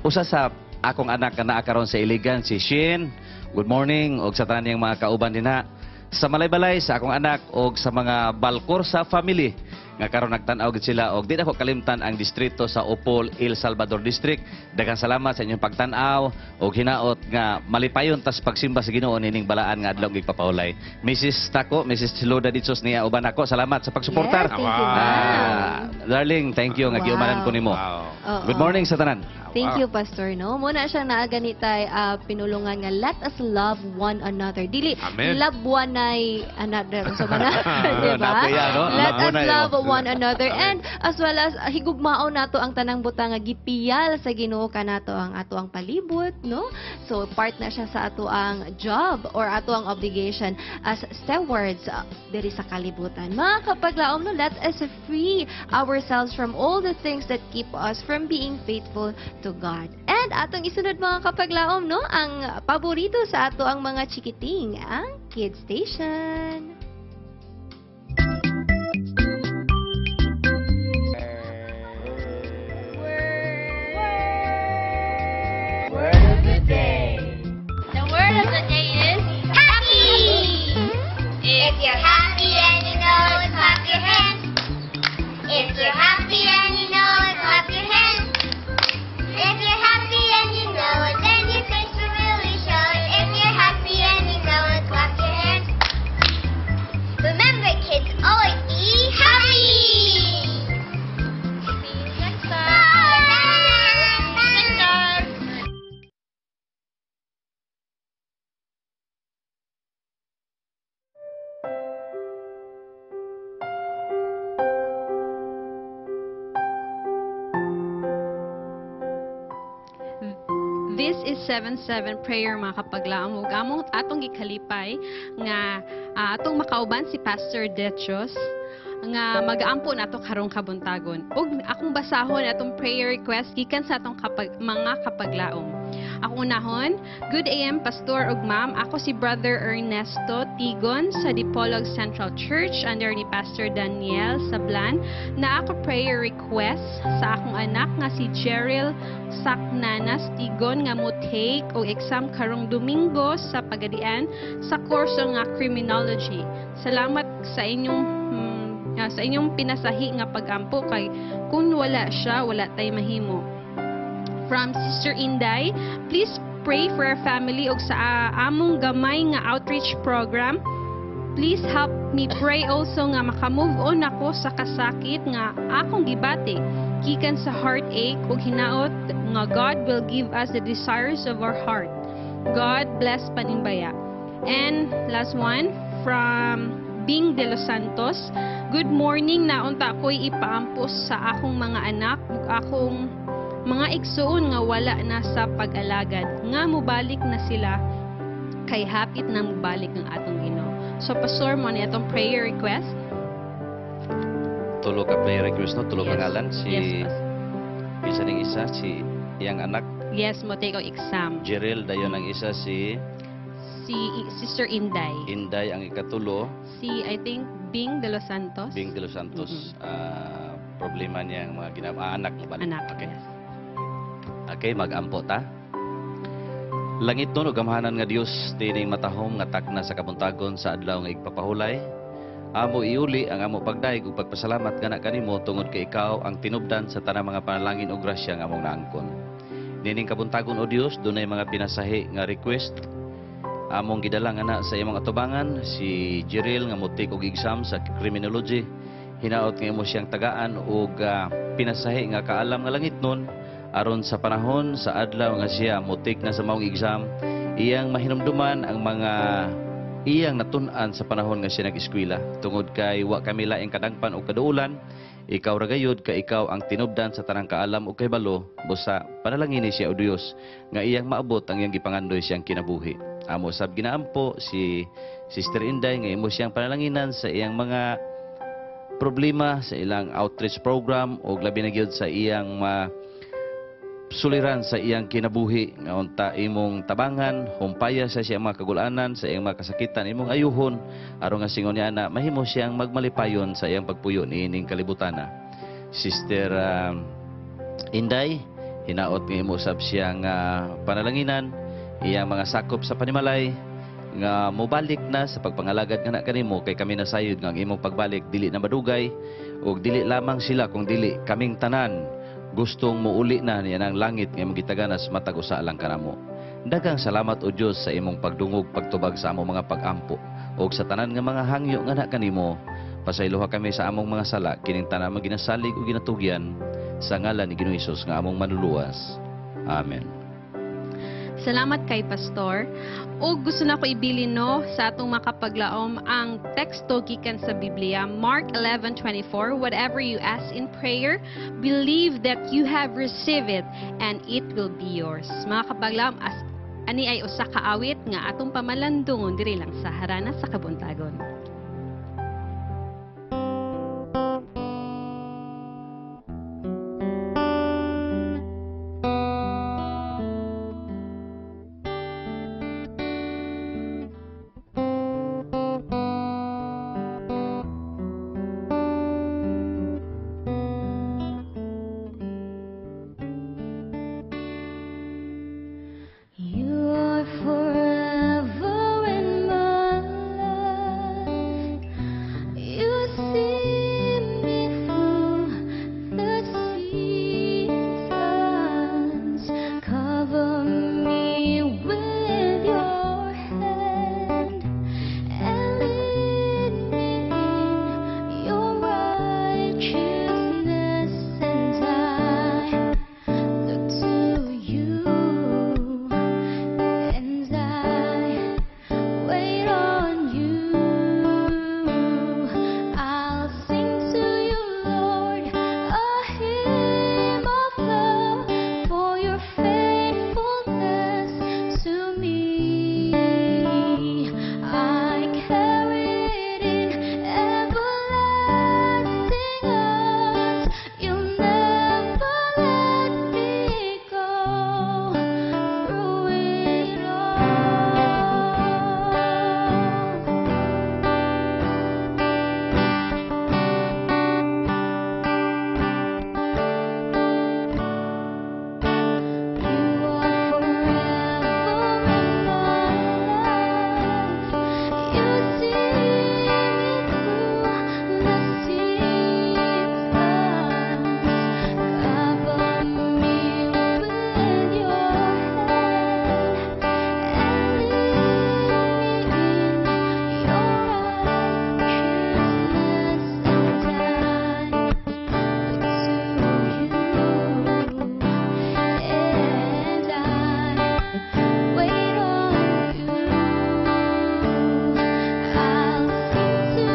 usa sa akong anak nga naa karon sa Iligan, si Shin. Good morning og sa tanan niyang mga kauban dinha. Sa Malaybalay, sa akong anak og sa mga Balcorsa family nga karon nagtan-aw gid sila og di nako kalimtan ang distrito sa Opol, El Salvador District. Daghang salamat sa inyong pagtan-aw og hinaot nga malipayon tas pagsimba sa Ginoo nining balaan nga adlaw gipapahulay. Mrs. Tako, Mrs. Loda Ditsos niya uban ako. Salamat sa pagsuportar. Yes, thank you, ma'am. Darling, thank you nga giumanan ko nimo. Oo. Good morning sa tanan. Thank you, Pastor, no? Muna siya naa ganitay pinulungan nga let us love one another. Dili Amen. love one ay another. So mana, di ba? Nakuya, no? Let us Love one ay, love oh. one another and as well as higugmaon nato ang tanang butang nga gipiyal sa Ginoo kanato ang ato ang palibot, no? So part na siya sa ato ang job or ato ang obligation as stewards diri sa kalibutan. Mga kapaglaom, no, let us free ourselves from all the things that keep us from being faithful to God. And atong isunod, mga kapaglaom, no, ang paborito sa ato ang mga chikiting, ang Kids Station. Word of the day. The word of the day is happy. If you're happy and you know it, clap your hands. If you're happy and you know it, clap your hands. If you're happy and you know it, then your face will really show it. If you're happy and you know it, clap your hands. Remember, kids, always be happy. See you next time. Bye. Next time. This is 7-7 prayer, mga kapaglaom, ug among atong gikalipay nga atong makauban si Pastor Dechos nga magaampo nato karong kabuntagon. Ug akong basahon atong prayer request gikan sa atong mga kapaglaom. Akong unahon, good AM Pastor ug Ma'am, ako si Brother Ernesto Tigon sa Dipolog Central Church under ni Pastor Daniel Sablan na ako prayer request sa akong anak nga si Cheryl Saknanas Tigon nga mo take og exam karong Domingo sa Pagadian sa kurso nga Criminology. Salamat sa inyong pinasahi nga pagampo kay kung wala siya, wala tay mahimo. From Sister Inday, please pray for our family ug sa among gamay nga outreach program. Please help me pray also nga makamove on ako sa kasakit nga akong gibati gikan sa heartache ug hinaot nga God will give us the desires of our heart. God bless Panimbaya. And last one from Bing de los Santos. Good morning, naunta ko'y ipaampo sa akong mga anak ug akong mga igsuon nga wala na sa pag-alagad nga mobalik na sila kay hapit na mobalik ang atong Ginoo. So Pastor, mo ni atong prayer request. Tulo ka prayer request, no? Tulo ka Yes. ngalan si Yes, Pas. Bisa ning isa si iyang anak Yes, mo take og exam. Jerel, dayon ang isa si Si Sister Inday. Inday, ang ikatulo Si, I think, Bing de los Santos. Bing de los Santos. Problema niya ang mga anak mo balik. Anak, Okay. yes. Okay, mag-ampo ta. Langit ug gamhanan nga Dios, tining matahom nga takna sa kabuntagon sa adlaw nga igpapahulay. Amo iuli ang amo pagdayeg ug pagpasalamat ngana kanimo tungod kay ikaw ang tinubdan sa tanang mga panalangin ug grasya nga among naangkon. Nining kabuntagon, o Dios, dunay mga pinasahi nga request among gidala ngana sa imong atubangan. Si Jiril nga mo-take og exam sa criminology, hinaot nga imo siyang tagaan og pinasahi nga kaalam nga langit nun aron sa panahon sa adlaw nga siya mo-take na sa maong exam, iyang mahinumduman ang mga iyang natun-an sa panahon nga siya nag-eskwela, tungod kay wa kami laing kadangpan o kaduulan, ikaw ra gayud, kay ikaw ang tinubdan sa tanang kaalam ug kahibalo. Busa panalangini siya, o Dios, nga iyang maabot ang iyang gipangandoy siyang kinabuhi. Amo sab ginaampo si Sister Inday nga imo siyang panalanginan sa iyang mga problema sa ilang outreach program o labi na gyud sa iyang suliran sa iyang kinabuhi nga unta imong tabangan, humpaya sa siyang mga kagulanan, sa iyang mga kasakitan, imong ayuhon aron nga singon niya na mahimo siyang magmalipayon sa iyang pagpuyo niining kalibutana. Sister Inday, hinaot nga imo usab siyang panalanginan, iyang mga sakop sa panimalay nga mobalik na sa pagpangalagad nga na kanimo, kay kami nasayod nga ang imong pagbalik dili na madugay, ug dili lamang sila kung dili kaming tanan gustong muuli na niya ng langit nga imong gitaganas matag usa lang kanamo. Daghang salamat, o Dios, sa imong pagdungog, pagtubag sa among mga pagampo ug sa tanan nga mga hangyo nga na kanimo. Pasayloha kami sa among mga sala. Kining tanan among ginasalig ug ginatugyan sa ngalan ni Ginoong Hesus nga among manluluwas. Amen. Salamat kay Pastor. O gusto na ko ibilin no sa atong makapaglaom ang teksto gikan sa Biblia, Mark 11:24, whatever you ask in prayer, believe that you have received it and it will be yours. Mga kapaglaom, as ani ay usa ka awit nga atong pamalandungon diri lang sa Harana sa Kabuntagon. You are forever in my life. You see me through the seasons. Cover me with your hand and lead me in your righteousness, and I look to you. And I wait on you. I'll sing to you, Lord, a hymn of love for your faithfulness to me. I carry it in everlasting arms. You'll never let me go through it all. You are forever in my life. You see me through the seasons. Cover me with your hand and lead me in your righteousness, and I look to you.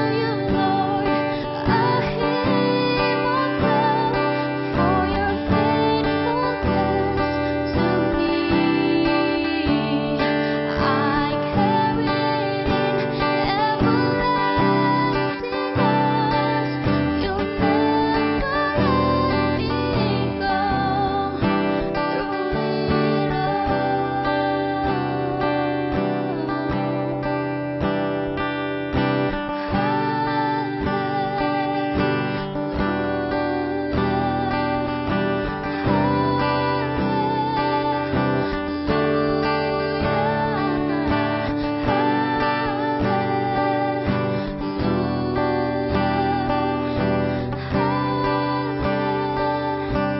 And I wait on you. I'll sing to you, Lord, a hymn of love for your faithfulness to me. I carry it in everlasting arms. You'll never let me go through it all.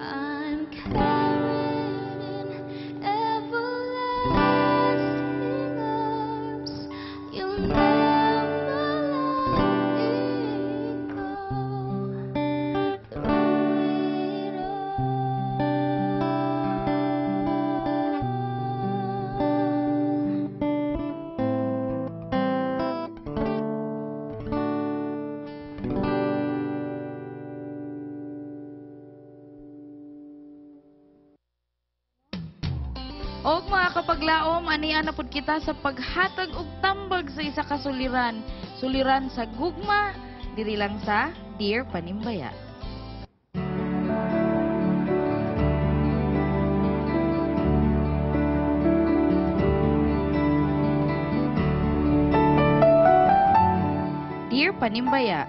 I'm carried in everlasting arms. You'll never let me go through it all. Og mga kapaglaom, anian na pud kita sa paghatag og tambag sa isa ka suliran. Suliran sa gugma, diri lang sa Dear Panimbaya. Dear Panimbaya,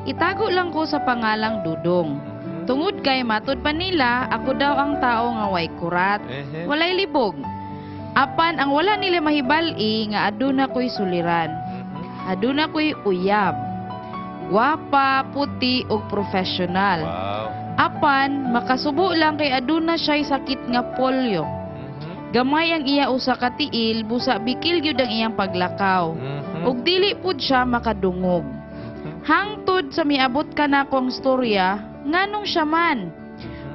itago lang ko sa pangalang Dudong. Tungod kay matud pa nila, ako daw ang tao nga way kurat, walay libog. Apan ang wala nila mahibal-i nga aduna ko'y suliran. Aduna ko'y uyab. Gwapa, puti ug professional. Wow. Apan makasubo lang kay aduna siya'y sakit nga polio. Gamay ang iya usa ka tiil, busa bikil gyud ang iyang paglakaw. Ug dili pud siya makadungog. Hangtod sa miabot ka na akong storya, nganong siya man?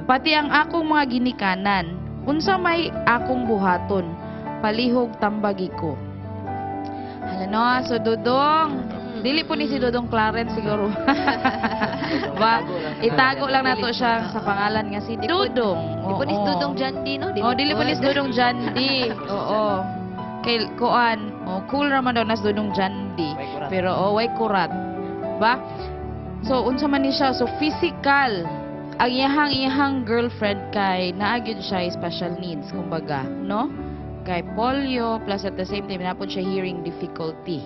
Pati ang akong mga ginikanan. Unsa may akong buhaton? Palihog tambagi ko. Hala no, so Dudong. Dili po ni si Dudong Clarence siguro. Ba, itago lang nato siya sa pangalan nga si Dudong. Di po ni Oo. Dudong Jandy, no? Di Oh, dili po ni Dudong Jandy. Oo. Kay kuan, oh, cool ra man daw nas Dudong Jandy. Pero oh, way kurat. Ba? So unsa man ni siya? So physical. Ang iyahang girlfriend kay naa gyud siya special needs kumbaga, no? Kay polio plus at the same time naa pod siya hearing difficulty.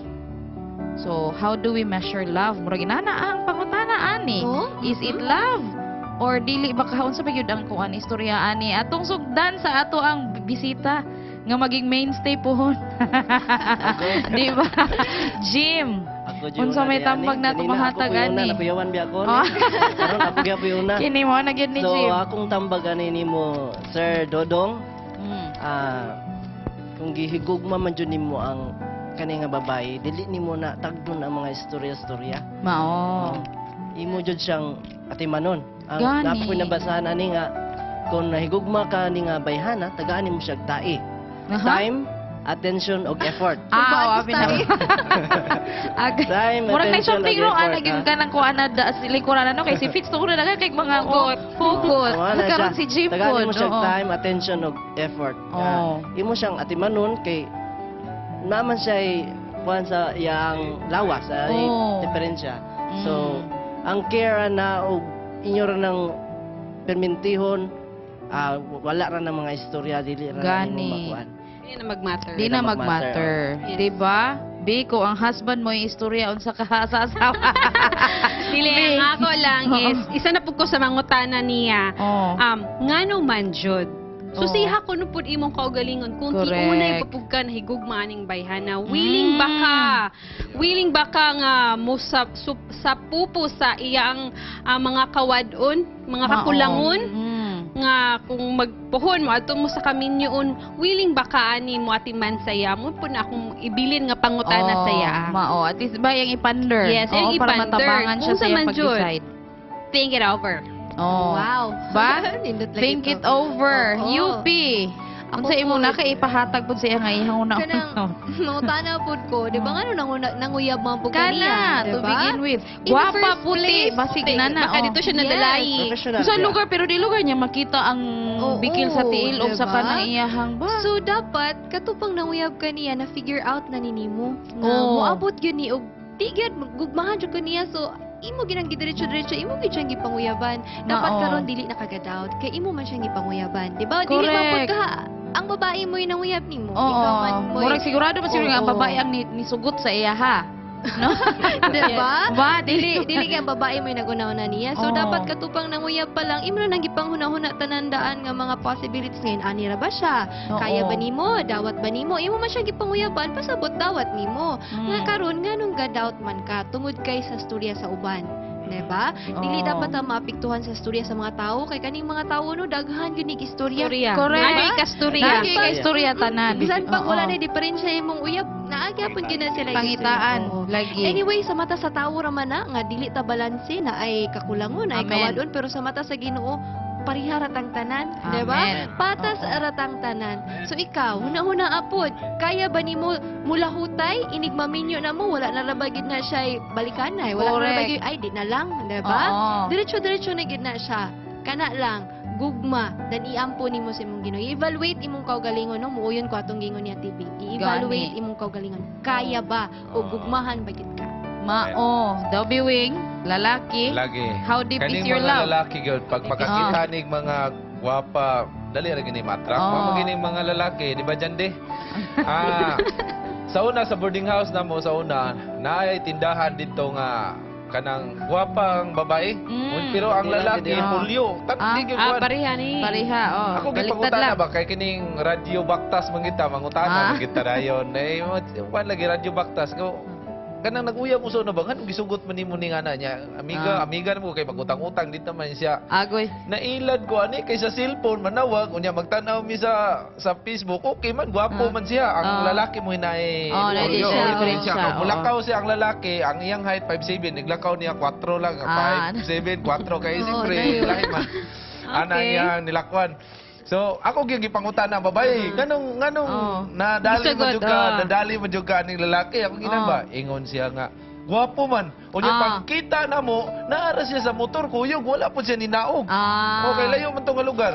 So how do we measure love? Murag inana ang pangutana ani. Is it love? Or dili ba ka unsa ba gyud ang kuan istorya ani atong sugdan sa ato ang bisita nga maging mainstay pohon. Di ba? Jim. Ako jud Unsa may una tambag ni, na ani. tumahatag Kanina ako ani? puyuna, nakuyawan biya ako. Oh. Karon ako gyud puyuna. Kini mo na gyud ni So Jim. akong tambag ani nimo Sir Dodong. Kung gihigugma man jud nimo ang kani nga babae, dili nimo na tagdon ang mga istorya-istorya. Mao. Imo jud siyang atimanon. Ang Gani. napoy nabasahan ani nga kung nahigugma ka ni nga bayhana, tagaan nimo siya tae. Time, attention ug effort. Ah, oh, na. Time, Murag na attention, something ug wrong effort, ana gyud ha? ka nang kuan na da likuran ano kay si Fitz tuod na kay mga hugot. Hugot. Oo, ana Karon siya. si Jim Tagaan pod. mo siya oo. time, attention ug effort. Nga, Oo. imo siyang atimanon kay naman siya ay kuan sa iyang lawas, ay Oo. diferensya. So, ang care na og inyo ra ng permintihon, wala ra ng mga istorya dili ra na nimo Gani. makuan. Hindi na mag-matter. Di na mag-matter. Yes. Di ba? Bi, kung ang husband mo yung istorya unsa ka sa asawa. Dili, ang ako lang is, isa na pud ko sa mangutana niya. Ngano man jud. So Oo. siha kuno pud imong kaugalingon kung Correct. tiunay pa pud ka nahigugma aning bayhana, willing ba ka? Willing ba ka nga mo sa, sa pupo sa iyang mga kawadon, mga Mao. kakulangon? Nga kung magpuhon mo adto mo sa kaminyoon, willing ba ka ani mo atiman sa iya? Mo pud na akong ibilin nga pangutana Oo, sa iya. Mao, at least ba yung ipander? Yes, Oo, yung para ipander. matabangan siya Kung sa sa iyang man jud. pag-decide. Think it over. Oh. Wow. Ba? Nindot lagi Think to. it over. Oo. UP. Ako Unsa imo pod. na kay ipahatag pud sa iya nga iyang una. Kanang mangutana pud ko, di ba ngano nanguyab man pud Kana, kaniya, di to ba? begin with. In the Gwapa first puti, place, basig na na. Baka oh. dito siya nadalayi. Professional Sa siya. lugar pero di lugar niya makita ang Oo, bikil sa tiil o sa diba? kanang iyahang ba. So dapat katupang nanguyab kaniya na figure out na ni nimo nga Oo. moabot gyud ni og di gyud gugmahan jud kaniya, so imo ginang gidiretso-diretso imo gyud siyang gipanguyaban. Dapat Mao. karon dili na kaga-doubt kay imo man siyang gipanguyaban, di ba? Dili man pud Correct. ka ang babae mo yung nanguyab nimo. Oo. Ikaw man mo'y- Murag sigurado ba siguro nga ang Oo. babae ang nisugot sa iya ha. No? Diba? Ba, dili dili kay ang babae mo yung nag-una-una niya. So Oo. dapat katupang nanguyab pa lang imo na nang gipanghuna-huna tanan-daan nga mga possibilities ngayon ani ra ba siya? Oo. Kaya ba nimo? Dawat ba nimo? Imo man siyang gipanguyaban pasabot dawat nimo. Nga karon nganong ga-doubt man ka tungod kay sa storya sa uban. Diba? Dili Oo. dapat ta maapektuhan sa istorya sa mga tao kay kaning mga tao no daghan gyud nig istorya. Istorya. Correct. Naagay kastorya. Naagay kastorya tanan. Bisan pag Oo. wala na diferensya imong uyab, naagyapon gyud na sila Pangitaan, istorya. Oo. lagi. Anyway, sa mata sa tao ra man na nga dili ta balanse na ay kakulangon, ay Amen. kawadon, pero sa mata sa Ginoo pareha ra tang tanan, di ba? Amen. Patas ra tang tanan. So ikaw, huna-huna apod, kaya ba nimo mulahutay inig maminyo na mo, wala na ra ba gid na siya balikanay, wala na ra ba Correct. gyud ay di na lang, di ba? Oo. Diretso-diretso na gid na siya. Kana lang gugma dan iampo nimo sa imong Ginoo. I-evaluate imong kaugalingon no, muuyon ko atong gingon niya TV. I-evaluate Gani. imong kaugalingon. Kaya ba o gugmahan ba gid ka? Mao, Dobby Wing, lalaki. Lagi. How deep Kaning is your mga love? lalaki gyud pag makakita nig mga gwapa, dali ra gini matrak. Oo. Mao gini mga lalaki, di ba Jande? Sa una sa boarding house namo sa una, naay tindahan dito nga kanang gwapang babae. Pero ang lalaki pulyo. Ah, Di gyud kuwan. Pareha ni. Pareha, oh. Ako Baliktad gipangutana lang. ba kay kining radyo baktas man kita mangutana man kita dayon. Eh kuan lagi radyo baktas ko. Kanang nag-uyab mo sa una ba nganong gisugot man nimo ning ana niya. Amiga, amiga na mo kay magutang-utang dito man siya. Agoy. Nailad ko ani kay sa cellphone manawag unya magtan-aw mi sa Facebook. Okay man gwapo man siya. Ang lalaki mo hinay. Oh, naay polyo. siya, Diferensya. oo. Kung Mulakaw siya ang lalaki, ang iyang height 5'7", naglakaw niya 4 lang, 5'7", 4 kay Oo, siyempre dayon. lahi man. Ana niya nilakwan. So, ako gyud gipangutan na babae, nganong nganong nadali man Gisugot, jud ka, nadali man jud ka ning lalaki. Ako ginan ba? Ingon siya nga, gwapo man. Unya pagkita na mo, naara siya sa motor, kuyog, wala po siya ninaog. Okay, layo man tong nga lugar.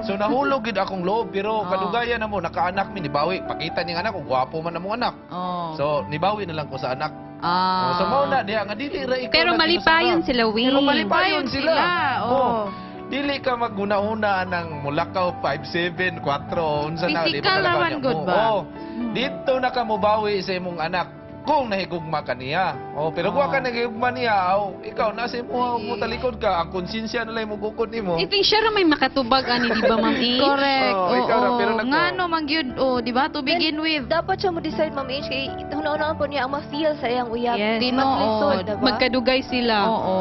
So nahulog gid akong loob, pero kadugayan na mo, nakaanak mi nibawi. Pakita niyang anak ko, gwapo man among anak. So nibawi na lang ko sa anak. Oh, so mao na diha nga dili ra ikaw Pero lang malipayon ginusara. sila, Wing. Pero malipayon sila. Sila, oo. Oh. Dili ka maghuna-huna ng mulakaw 5 7 4 unsa na di ba Physical kalakaw naman niya? gud Oo, ba? oo. Dito na ka mobawi sa imong anak kung nahigugma ka niya. Oh, pero kung ka nahigugma niya, oh, ikaw nasa imo mo talikod ka, ang konsensya na lang mo gukod nimo. I think siya ra may makatubag ani, di ba, Ma'am H? Correct. Oo, Oo. ikaw ra, pero nako. Ngano man gyud, oh, di ba? To begin with. Dapat siya mo decide, Ma'am H, kay huna-hunaan po niya ang ma-feel sa iyang uyab. Yes. Mas lisod, Tinuod. diba? Magkadugay sila. Oo.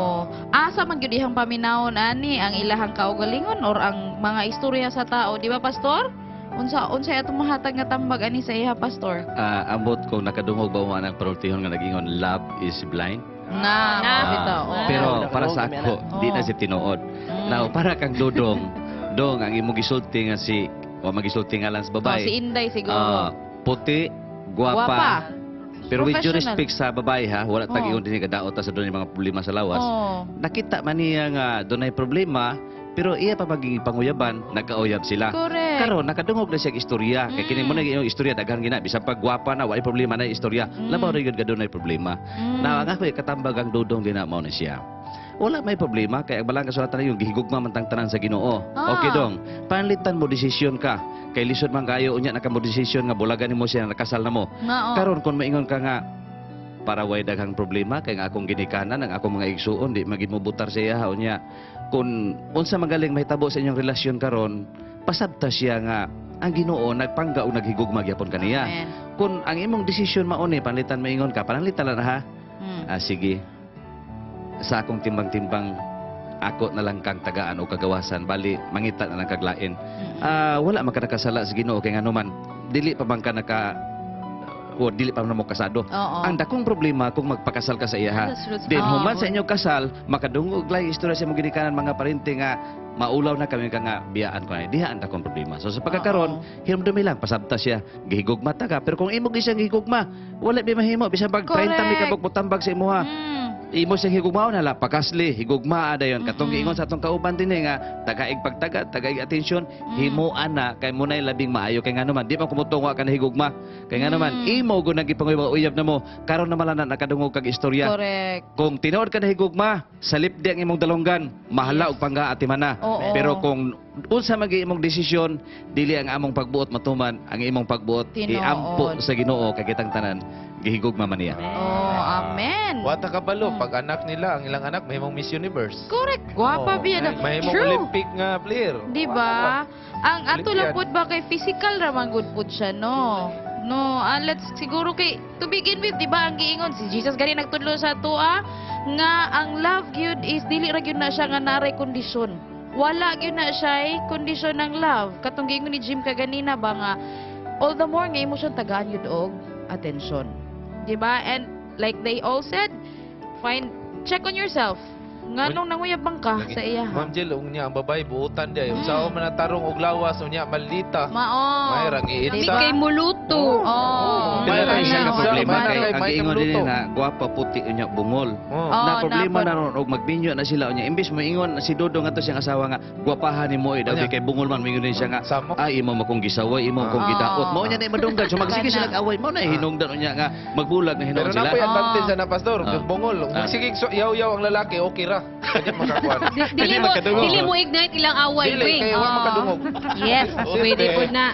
Asa man gyud ihang paminawon ani ang ilahang kaugalingon or ang mga istorya sa tao, di ba, pastor? Unsa unsay atong mahatag nga tambag ani sa iha, pastor? Ambot kung nakadungog ba mo ang parultihon nga nag-ingon, love is blind. Na, Na. bitaw. Oo. Pero para sa ako, di na si tinuod. Now, para kang Dodong, dong ang imong gisulti nga si, o magisulti nga lang sa Oh, babae. si Inday siguro. Puti, guwapa. Guwapa. Pero with due Professional. respect sa babae ha, wala Oo. tag ingon dinhi kadaot ta sa dunay mga problema sa lawas. Nakita man niya nga dunay problema, pero iya pa maging panguyaban, nagkauyab sila. Correct. Karon nakadungog na siya og istorya. Kay kini mo na iyong istorya daghan gina bisan pag gwapa na walay problema na istorya. Labaw ra gyud ka dunay problema. Na ang ako katambag ang Dodong din na mao na siya. Wala may problema kay ang balang kasulatan na yung gihigugma man tang tanan sa Ginoo. Okay dong. Panlitan mo desisyon ka. Kay lisod man kayo unya na ka mo desisyon nga bulagan nimo siya nakasal na mo. Nga, oh. Karon kung maingon ka nga para way daghang problema kay nga akong ginikanan ang akong mga igsuon di magid mo butar sa iya unya kung unsa magaling mahitabo sa inyong relasyon karon pasabta siya nga ang Ginoo nagpangga o naghigugma gyapon kaniya. Amen. Kung ang imong desisyon mao ni panlitan maingon ka, pananglitan lang ha. Sige. Sa akong timbang-timbang ako na lang kang tagaan o kagawasan bali mangita na lang kaglain. Wala man ka nakasala sa Ginoo kay ngano man dili pa man ka naka o dili pa man mo kasado. Ang dakong problema kung magpakasal ka sa iya ha. Then human sa inyong kasal, makadungog lang istorya sa imong ginikanan mga parente nga maulaw na kami ka nga biyaan ko na. Diha ang dakong problema. So sa pagkakaron, hinumdumi lang pasabta siya, gihigugma ta ka. Pero kung imo gyud siyang gihigugma, wala bi mahimo bisan pag 30 mi Correct. kabuk motambag sa imuha. Imo siyang higugmaon hala pakasli, higugmaa dayon. Katong giingon sa atong kauban dinhi nga tagaig pagtaga, tagaig atensyon, himuan na kay mo nay labing maayo kay ngano man di man kumutungwa ka na higugma. Kay ngano man imo gud nagipanguyab uyab na mo karon na man na nakadungog kag istorya. Correct. Kung tinuod ka na higugma, salip di ang imong dalonggan, mahala og pangga ati mana. Pero kung unsa man gyud imong desisyon, dili ang among pagbuot matuman, ang imong pagbuot Tinuod. iampo sa Ginoo kay kitang tanan gihigugma man niya. Oh, amen. Wata ka balo, pag anak nila, ang ilang anak, mahimong Miss Universe. Correct. Gwapa Oh, biya na. Mahimong True. Olympic nga player. Di ba? Ang ato lang Olympian. pud ba kay physical ra man gud pud siya, no? No, let's siguro kay to begin with, di ba ang giingon si Jesus gani nagtudlo sa ato nga ang love gyud is dili ra gyud na siya nga naray kondisyon. Wala gyud na siya kondisyon ng love. Katong giingon ni Jim kaganina ba nga all the more nga imo siyang tagaan gyud og attention. Di ba? And like they all said, find check on yourself. Nganong nanguyab bang ka sa iya? Ma'am Jill, unya ang babae buutan di ay. Unsa man natarong og lawas unya maldita. Mao. May rang Di iitsa. kay muluto. Oh. Pero May ang isa ka may problema may kay may ang may giingon kamluto. din na gwapa puti unya bungol. Oh. Na Oh, problema napod. na ron og magbinyo na sila unya imbes moingon si Dodong ato siyang asawa nga gwapahan nimo eh daw Unya. kay bungol man moingon din siya nga Samo. ay imo mo kong gisaway imo kong Ah. gidaot. Mao nya na madunggan so magsige Kana. sila away mao na hinungdan unya nga magbulag na hinuon Pero sila. na po'y advantage na pastor, bungol. Sige yaw-yaw ang lalaki, okay ra. Pwede makakuan. Dili mo dili mo ignite ilang away, Dili Wing. kay wa makadungog. Yes, pwede po na.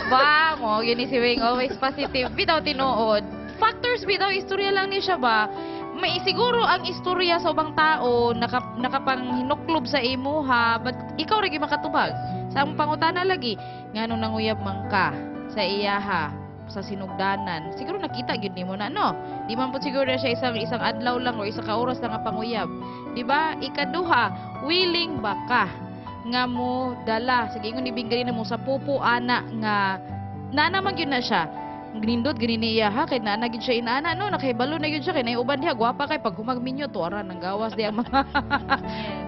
Ba, mo, yun ni si Wing, always positive. Bitaw tinuod. Factors bitaw, istorya lang ni siya ba? May siguro ang istorya sa ubang tao nakapanghinuklob sa imuha, but ikaw ra gyud makatubag. Sa among pangutana lagi, nganong nanguyab man ka sa iyaha sa sinugdanan. Siguro nakita gyud nimo na no. Di man po siguro na siya isang isang adlaw lang o isa ka oras lang nga panguyab. Di ba? Ikaduha, willing ba ka nga mo dala sige ingon ni Bing ganina mo sa pupo ana nga nana man gyud na siya. Nindot gani niya ha kay naa na gid siya inaana no, nakahibalo na gyud siya kay nay uban diha gwapa kay pag humagminyo tuara nang gawas di ang mga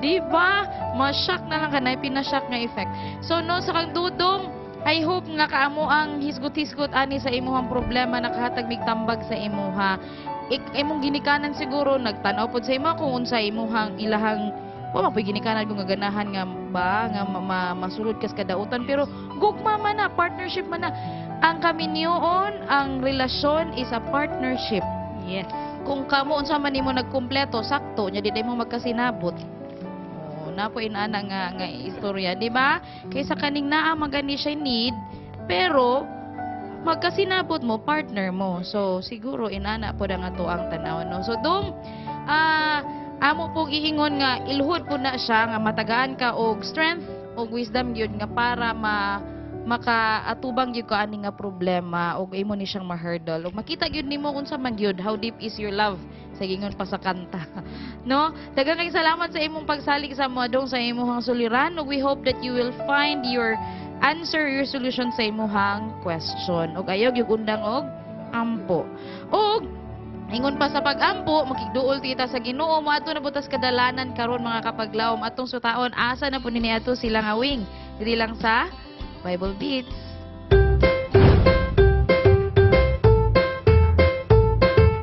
di ba? Ma-shock na lang kanay pina-shock nga effect. So no, sa kang Dudong, I hope nga kaamo ang hisgot-hisgot ani sa imuhang problema, nakahatag mig tambag sa imuha. Imong ginikanan siguro nagtan-aw pod sa imo kung unsa imuhang ilahang wa man po'y ginikanan kung nga ganahan nga ba nga masulod kas kadautan, pero gugma man na, partnership man na. Ang kaminyoon, ang relasyon is a partnership. Yes. Kung kamo unsa man nimo nagkumpleto, sakto nya di mo magkasinabot. Oh, na po inana nga nga istorya, di ba? Kaysa kaning naa magani siya need, pero magkasinabot mo partner mo. So siguro inana po na nga to ang tanaw no. So dong amo pong iingon nga ilhod po na siya nga matagaan ka og strength og wisdom gyud nga para makaatubang gyud ka ani nga problema og imo ni siyang ma-hurdle og makita gyud nimo unsa man gyud, how deep is your love sa gingon pa sa kanta no. Daghang kay salamat sa imong pagsalig sa mo dong sa imong suliran ug we hope that you will find your answer, your solution sa imong question ug ayaw gyud undang og ampo. Og ingon pa sa pag-ampo, makigduol tita sa Ginoo, moadto na butas kadalanan karon mga kapaglawom atong sutaon asa na po ni ato sila nga wing diri lang sa Bible Beats.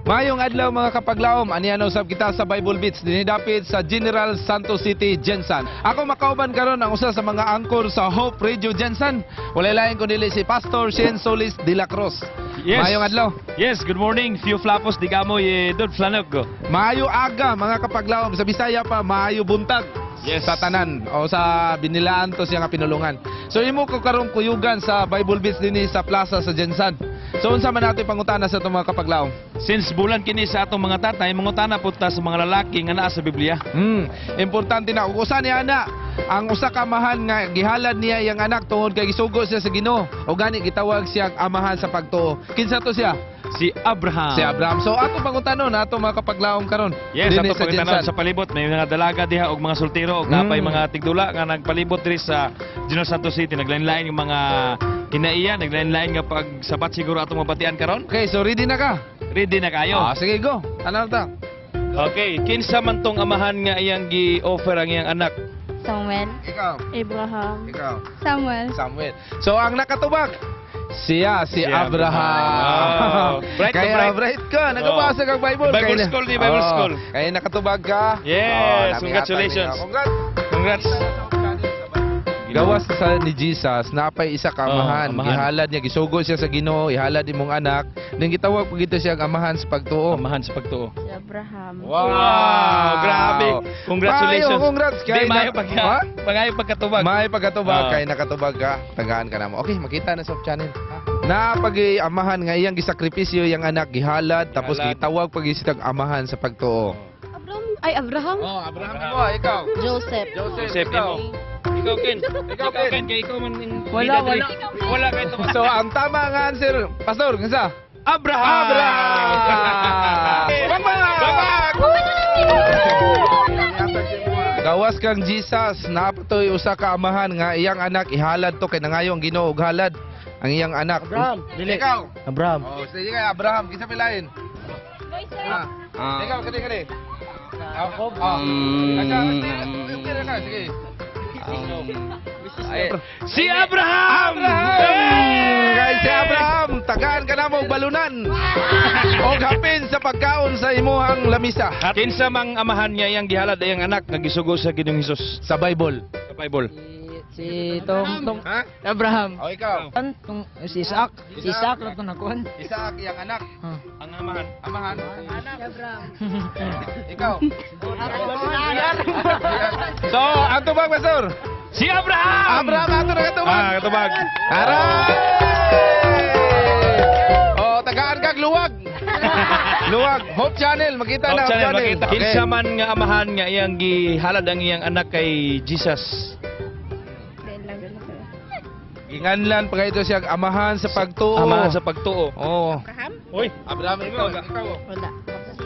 Mayong adlaw mga kapaglaom, aniya na usab kita sa Bible Beats dinhi dapit sa General Santos City, Gensan. Ako makauban karon ang usa sa mga angkor sa Hope Radio Gensan. Walay lain kundi si Pastor Shane Solis de la Cruz. Yes. Mayong adlaw. Yes, good morning. Few flapos digamoy dod flanog. Maayo aga mga kapaglaom, sa Bisaya pa maayo buntag. Yes. Sa tanan o sa binilaan to siya nga pinulungan. So imo ko karong kuyugan sa Bible Beats dinhi sa plaza sa Gensan. So unsa man nato pangutana sa atong mga kapaglaom? Since bulan kini sa atong mga tatay, mangutana pud ta sa mga lalaki nga naa sa Biblia. Importante na ug usa ni ana ang usa ka amahan nga gihalad niya iyang anak tungod kay gisugo siya sa Ginoo. O gani gitawag siya amahan sa pagtuo. Kinsa to siya? Si Abraham. Si Abraham. So ato pangutanon ato mga kapaglaom karon. Yes, dinhi ato sa pangutanon Gensan. sa palibot may mga dalaga diha og mga soltero og napay mga tigdula nga nagpalibot diri sa General Santos City, naglain-lain yung mga kinaiya, naglain-lain nga pagsabat siguro atong mabatian karon. Okay, so ready na ka? Ready na kayo. Sige, go. Ano ta? Okay, kinsa man tong amahan nga iyang gi-offer ang iyang anak? Samuel. Ikaw. Abraham. Ikaw. Samuel. Samuel. So ang nakatubag siya, si Si Abraham. Wow. Bright Kaya ka, bright. bright ka. Nagabasa kang Bible. Bible Kaya school di, Bible school. Kaya nakatubag ka. Yes, Oh, congratulations. Congrats. Congrats. Gawas sa ni Jesus, napay isa ka amahan. Oh, amahan. Gihalad niya, gisugo siya sa Ginoo, ihalad imong anak. Ning gitawag pag ito siya ang amahan sa pagtuo. Amahan sa pagtuo. Si Abraham. Wow! Grabe. Congratulations. Maayo, congrats. Di, maayo Ha? Maayo pagkatubag. Maayo pagkatubag. Ah. Kay nakatubag ka. Tagaan ka na mo. Okay, makita na sa Hope Channel. Na pag-amahan nga iyang gisakripisyo iyang anak gihalad tapos Gihalad. gitawag pag isitag amahan sa pagtuo. Abraham. Ay, Abraham. Oh, Abraham mo, ikaw. Joseph. Joseph, Joseph, ikaw. imo. Ikaw, Ken. Ikaw, Ken. Kay ikaw man in Wala, leader wala. diri. Wala kay tumas. So, ang tama nga answer, Pastor, kinsa? Abraham! Abraham! Bakbak! Gawas kang Jesus, napatoy usa ka amahan nga iyang anak ihalad to kay nangayo ang Ginoo og halad ang iyang anak. Abraham, dili. Ikaw. Abraham. Oh, sige kay Abraham, kinsa pilain? Ikaw kani kani. Jacob. Oh. Sige. Si Abraham! Abraham! Guys, si Abraham, tagaan ka na mo og balunan. Og hapin sa pagkaon sa imuhang lamisa. Kinsa mang amahan nga iyang gihalad iyang anak nga gisugo sa Ginoong Hesus? Sa Bible. Sa Bible. Si tong tong Ha? Abraham. O ikaw. Tong si Isaac. Si Isaac lang tong nakuan. Isaac iyang anak. Ang amahan. Amahan. Abraham. Ikaw. So, ang tubag, Pastor. Si Abraham! Abraham, ato na katubag. Ah, katubag. Aray! Oh, tagaan kag luwag. Luwag. Hope Channel, makita Hope na Hope Channel, Channel. makita. Okay. Kinsa man nga amahan nga iyang gihalad ang iyang anak kay Jesus? Ginganlan pa kayo siya amahan sa pagtuo. Amahan sa pagtuo. Oo. Abraham? Uy, Abraham, ikaw, ikaw. Wala. Si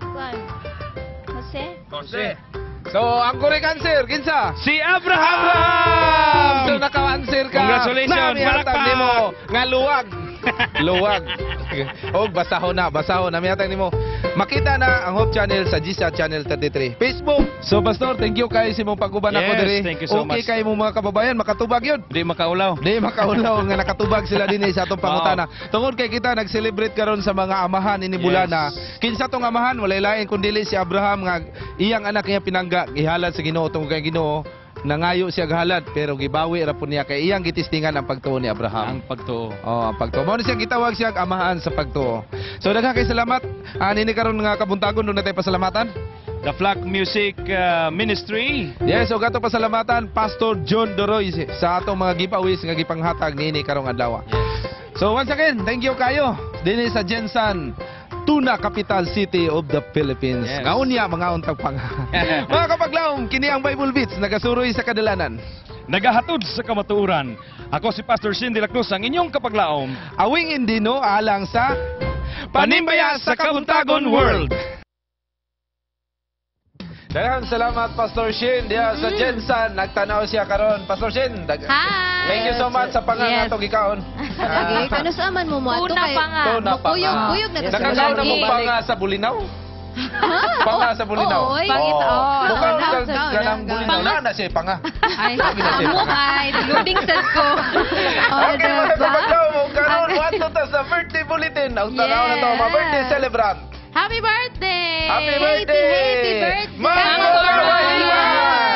Juan. Jose. Jose. So, ang correct answer, kinsa? Si Abraham! Abraham! So, naka-answer ka. Congratulations, Nami hatag palakpak! nimo nga luwag. Luwag. Og basahon na, basahon na. Mihatag nimo. Makita na ang Hope Channel sa GSAT Channel 33. Facebook. So Pastor, thank you kay sa imong pag-uban ako Yes, diri. thank you so Okay much. kay mo mga kababayan, makatubag yun. Di makaulaw. Di makaulaw nga nakatubag sila dinhi sa atong pangutana. Tungod kay kita nag-celebrate karon sa mga amahan ini bulana. Kinsa tong amahan, walay lain kun dili si Abraham nga iyang anak niya pinangga gihalad sa Ginoo, tungod kay Ginoo nangayo siya halad pero gibawi ra po niya kay iyang gitistingan ang pagtuo ni Abraham. Ang pagtuo. Oh, ang pagtuo. Mao ni siya gitawag siya amahan sa pagtuo. So daghan kay salamat. Nini karon nga kabuntagon duna tay pasalamatan. The Flock Music Ministry. Yes, so gato pasalamatan Pastor John Doroy sa atong mga giveaways nga gipanghatag niini karong adlaw. So once again, thank you kayo dinhi sa GenSan, Tuna Capital City of the Philippines. Yes. Ngaunya mga untag pang. Mga kapaglaom, kini ang Bible Beats nagasuroy sa kadalanan. Nagahatod sa kamatuoran. Ako si Pastor Shin de la Cruz, ang inyong kapaglaom. Awing Indino alang sa Panimbaya sa Kabuntagon World. Daghang salamat, Pastor Shin, diha sa GenSan. Nagtanaw siya karon. Pastor Shin, Hi! thank you so much sa panga nga atong gikaon. Lagi, kano sa man mo mo ato Tuna kay pa nga. Tuna pa Kuyog, nga. kuyog na ta sa Nakakaon na mo lagi. panga sa Bulinaw? Panga sa Bulinaw. Oo, oy. Oo. Oo. Mukaon Kaon, ka kaon, kanang kaon. Bulinaw. Na na siya panga. Ay, Lagi na siya panga. ay, loading sad ko. Okay, mga kapaglaom, karon wato ta sa birthday bulletin. Ang tanaw na to, mga birthday celebrant. Happy birthday! Happy birthday! Happy birthday! Ma'am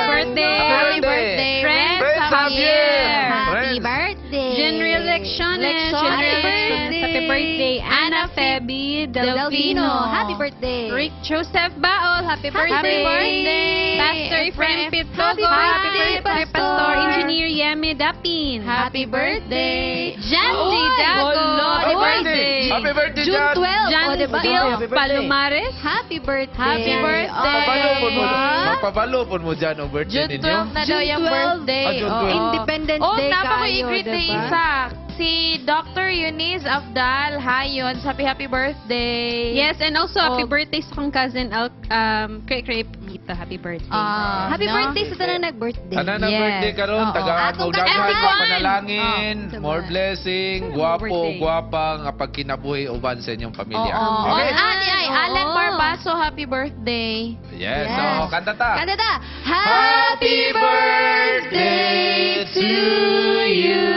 Birthday! Happy birthday! Friends Friends Javier! Happy Friends. birthday! General Lecciones. Lecciones. Happy birthday. Happy birthday. Ana Feby Delfino. Delfino. Happy birthday. Rick Joseph Baol. Happy birthday. Happy birthday. Pastor Efrem Happy Pitogo. Happy birthday, birthday, Pastor. Pastor Engineer Yeme Dapin. Happy birthday. Jan J. Uy, Dago. golo. Happy Happy birthday. birthday! Happy birthday, June Jan! 12. Jan O, diba? Phil Happy birthday. Palomares. Happy birthday. Happy birthday. Magpabalo po mo. Diba? Magpabalo po mo dyan ang birthday June ninyo. 12 na daw June yung 12. birthday. Ah, June Oo. 12. Independence Oh, Day napa ko kayo, i-greet diba? ni isa. Si Dr. Eunice Afdal. Hayon. Happy, happy birthday. Yes, and also happy Oh. birthday sa kong cousin Al Cray Cray Pita. Happy birthday. Ah, Happy no? birthday sa tanang nag-birthday. Tanan ang Yes. birthday karon, Oo. tagaan Atong og daghan everyone. pa panalangin, Oh, more blessing, guwapo, Birthday. guwapa nga pagkinabuhi uban sa inyong pamilya. Oo. Okay? Oh, ah, di ay, Alan Oo. Barbaso, happy birthday. Yes, Yes. so kanta ta. Kanta ta. Happy birthday to you.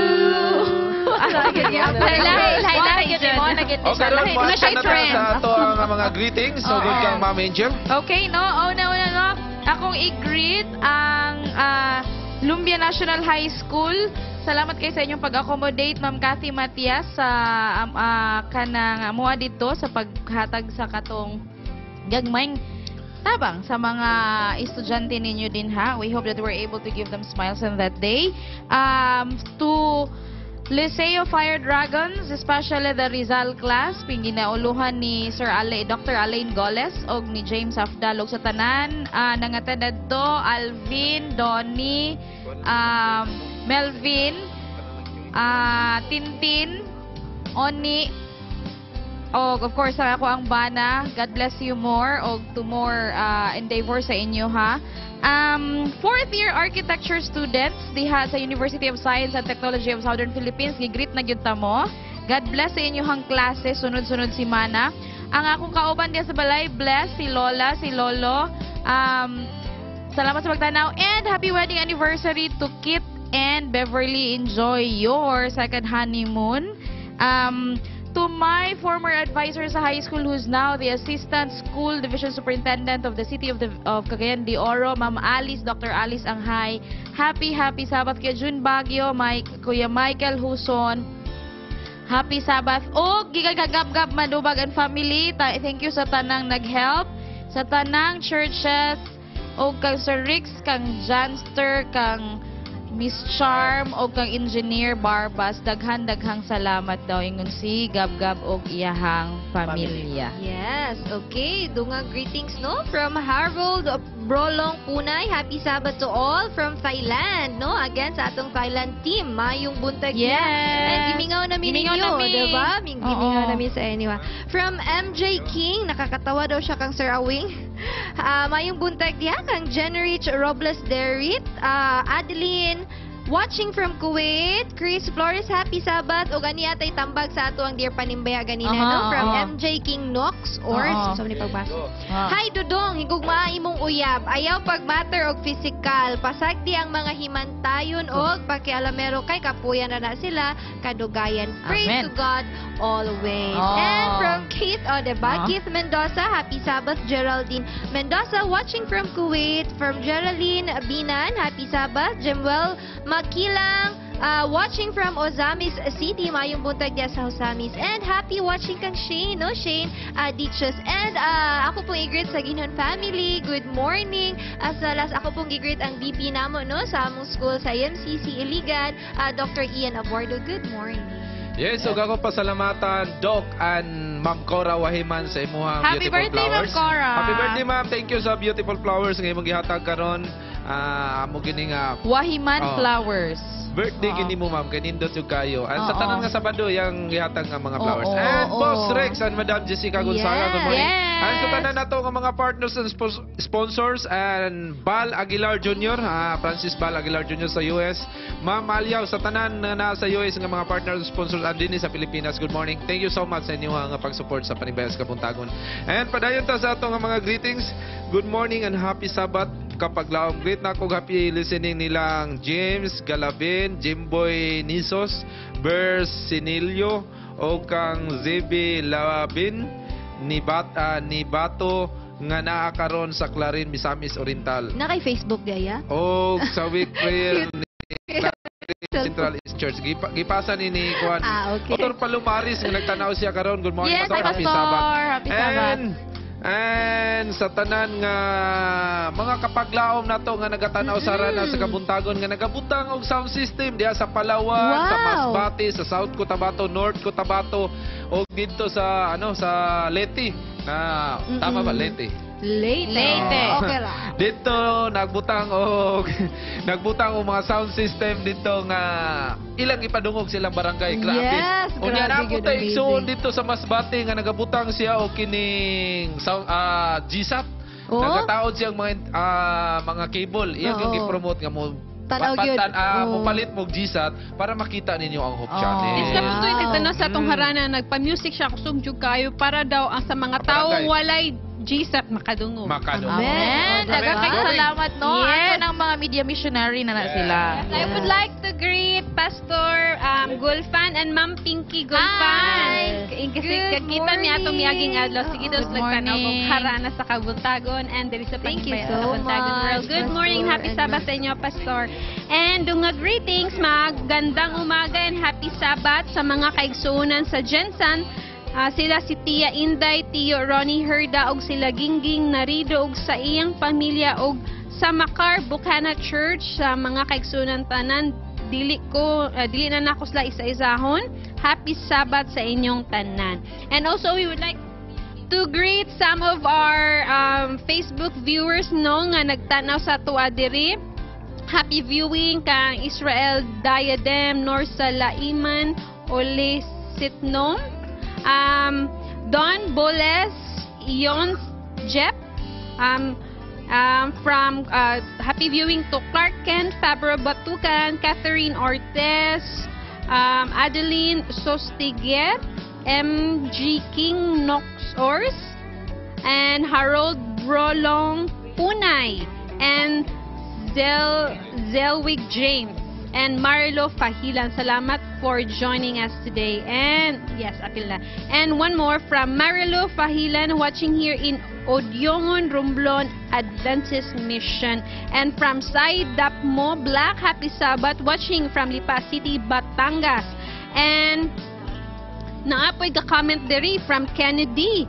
Lahi, lahi, lahi, O karon mo Ano siya na ta trend? sa ato ang mga greetings. So good kang Ma'am Angel. Okay, no? Una, una, no? Akong i-greet ang Lumbia National High School. Salamat kay sa inyong pag-accommodate, Ma'am Cathy Matias, sa kanang mua dito sa paghatag sa katong gagmayng tabang sa mga estudyante ninyo din ha. We hope that we're able to give them smiles on that day. To Liceo Fire Dragons, especially the Rizal class, pinginauluhan ni Sir Ale, Dr. Alain Goles og ni James Afdal og sa tanan nangatend adto Alvin, Donnie, Melvin, Tintin, Oni, og of course sa ako ang bana. God bless you more og to more endeavor sa inyo ha. Fourth year architecture students diha sa University of Science and Technology of Southern Philippines, gi-greet na gyud ta mo. God bless sa inyong klase sunod-sunod simana. Ang akong kauban diha sa balay, bless si Lola, si Lolo. Salamat sa pagtanaw and happy wedding anniversary to Kit and Beverly. Enjoy your second honeymoon. To my former advisor sa high school who's now the Assistant School Division Superintendent of the City of Cagayan de Oro, Ma'am Alice, Dr. Alice Anghay. Happy, happy Sabbath kay June Baguio, Mike, Kuya Michael Huson. Happy Sabbath. O, gigagagab-gab Madubag and family. Thank you sa tanang nag-help, sa tanang churches, o kang Sir Rix, kang Janster, kang Miss Charm, o kang Engineer Barbas. Daghan-daghang salamat daw ingon si Gab-Gab og iyahang pamilya. Yes, okay. Dunga greetings, no? From Harold Brolong Punay. Happy Sabbath to all from Thailand, no? Again, sa atong Thailand team, mayong buntag niya. And gimingaw namin Gimingaw ninyo, nami. diba? Gimingaw Oo. namin sa inyo. Ha. From MJ King, nakakatawa daw siya kang Sir Awing. Mayong buntag diha kang Jenrich Robles Derit, Adeline Watching from Kuwait, Chris Flores, happy Sabbath. O gani atay tambag sa ato ang dear panimbaya ganina, no? From MJ King Knox or sa ni pagbasa. Hi Dudong, higugmaa imong uyab. Ayaw pagmatter og physical. Pasagdi ang mga himantayon og pakialamero kay kapuyan na na sila kadugayan. Praise Amen. to God always. And from Keith, o diba? Keith Mendoza, happy Sabbath. Geraldine Mendoza, watching from Kuwait. From Geraldine Binan, happy Sabbath. Jemuel Makilang, watching from Ozamis City, mayong buntag diya sa Ozamis. And happy watching kang Shane, no? Shane Dichos. And ako pong i-greet sa Ginhon family. Good morning. As well as ako pong i-greet ang VP namo, no? Sa among school sa MCC Iligan, Dr. Ian Abordo. Good morning. Yes, so ako pasalamatan Doc and Ma'am Cora Wahiman sa imuhang Happy beautiful birthday, Ma'am flowers. Cora. Happy birthday, Ma'am. Thank you sa beautiful flowers nga imong gihatag karon. Amo gini nga Wahiman Oh. Flowers. Birthday gini mo, Ma'am, kay nindot yung kayo. And sa tanan nga Sabado yang gihatag nga mga flowers. And Boss Rex and Madam Jessica Gonzaga, good morning. And sa tanan nato nga mga partners and sponsors and Bal Aguilar Jr., Francis Bal Aguilar Jr. sa US, Ma'am Alyaw sa tanan na nasa US nga mga partners and sponsors and dinhi sa Pilipinas. Good morning. Thank you so much sa inyong nga pag-support sa Panimbayas Kabuntagon. And padayon ta sa atong nga mga greetings. Good morning and happy Sabbath kapaglaom. Greet na ako, happy listening nilang James Galabin, Jimboy Nisos, Bers Sinilio, o kang ZB Labin, ni Bato nga naa karon sa Clarin, Misamis Oriental. Na kay Facebook gaya? O sa week prayer ni Clarin Central East Church. Gipasa ni Juan. Pastor Palomaris nga nagtanaw siya karon. Good morning, Yes, Pastor. hi, Happy Pastor. Sabbath. Happy Sabbath. And sa tanan nga mga kapaglaom nato nga nagatanaw sa rana sa kabuntagon nga nagabutang og sound system diha sa Palawan, sa Masbate, sa South Cotabato, North Cotabato og didto sa ano sa Leyte. Na tama ba Leyte? Leyte. Leyte. Okay ra. Dito nagbutang og mga sound system dito nga ilang ipadungog silang barangay. Grabe. Yes, Unya grabe na gyud, tay amazing. igsuon dito sa Masbate nga nagabutang siya og kining sound GSAT. Oh? Nagataod siya ang mga cable. Iya yung gi-promote nga mo Tanaw gyud. Mopalit mo GSAT para makita ninyo ang Hope Channel. Is tapos to nagtanaw sa atong harana, nagpa-music siya kusog jud kayo para daw ang sa mga tawo Barangay. walay GSAT makadungog. Makadungog. Amen. Daghang kay salamat, no? Ato ng mga media missionary na na sila. I would like to greet Pastor Gulfan and Ma'am Pinky Gulfan. Hi! Kasi Good kakita niya atong miaging adlaw. Sige daw Good nagtanaw og morning. harana sa Kabuntagon and diri sa Thank you Panimbayan so sa Kabuntagon much, World. Good morning, Pastor happy and Sabbath sa inyo, Pastor. And dunga greetings, magandang umaga and happy Sabbath sa mga kaigsuonan sa GenSan. Sila si Tia Inday, Tio Ronnie Herda og sila Gingging Narido og sa iyang pamilya og sa Makar Bukana Church sa mga kaigsuonan tanan dili na nako sila isa-isahon. Happy Sabbath sa inyong tanan. And also we would like to greet some of our Facebook viewers, no, nga nagtanaw sa tuwa diri. Happy viewing kang Israel Diadem, Norsa Laiman, Ole Sitnom, Don Boles, Ion Jep, from happy viewing to Clark Kent, Fabro Batukan, Catherine Ortez, Adeline Sostiguer, MG King Nox Ors, and Harold Brolong Punay, and Zelwig James, and Marlo Fahilan. Salamat for joining us today. And yes, apil na. And one more from Marilo Fahilan watching here in Odiongon, Romblon, Adventist Mission. And from Sai Dapmo Black, happy Sabbath, watching from Lipa City, Batangas. And naapoy ka-comment diri from Kennedy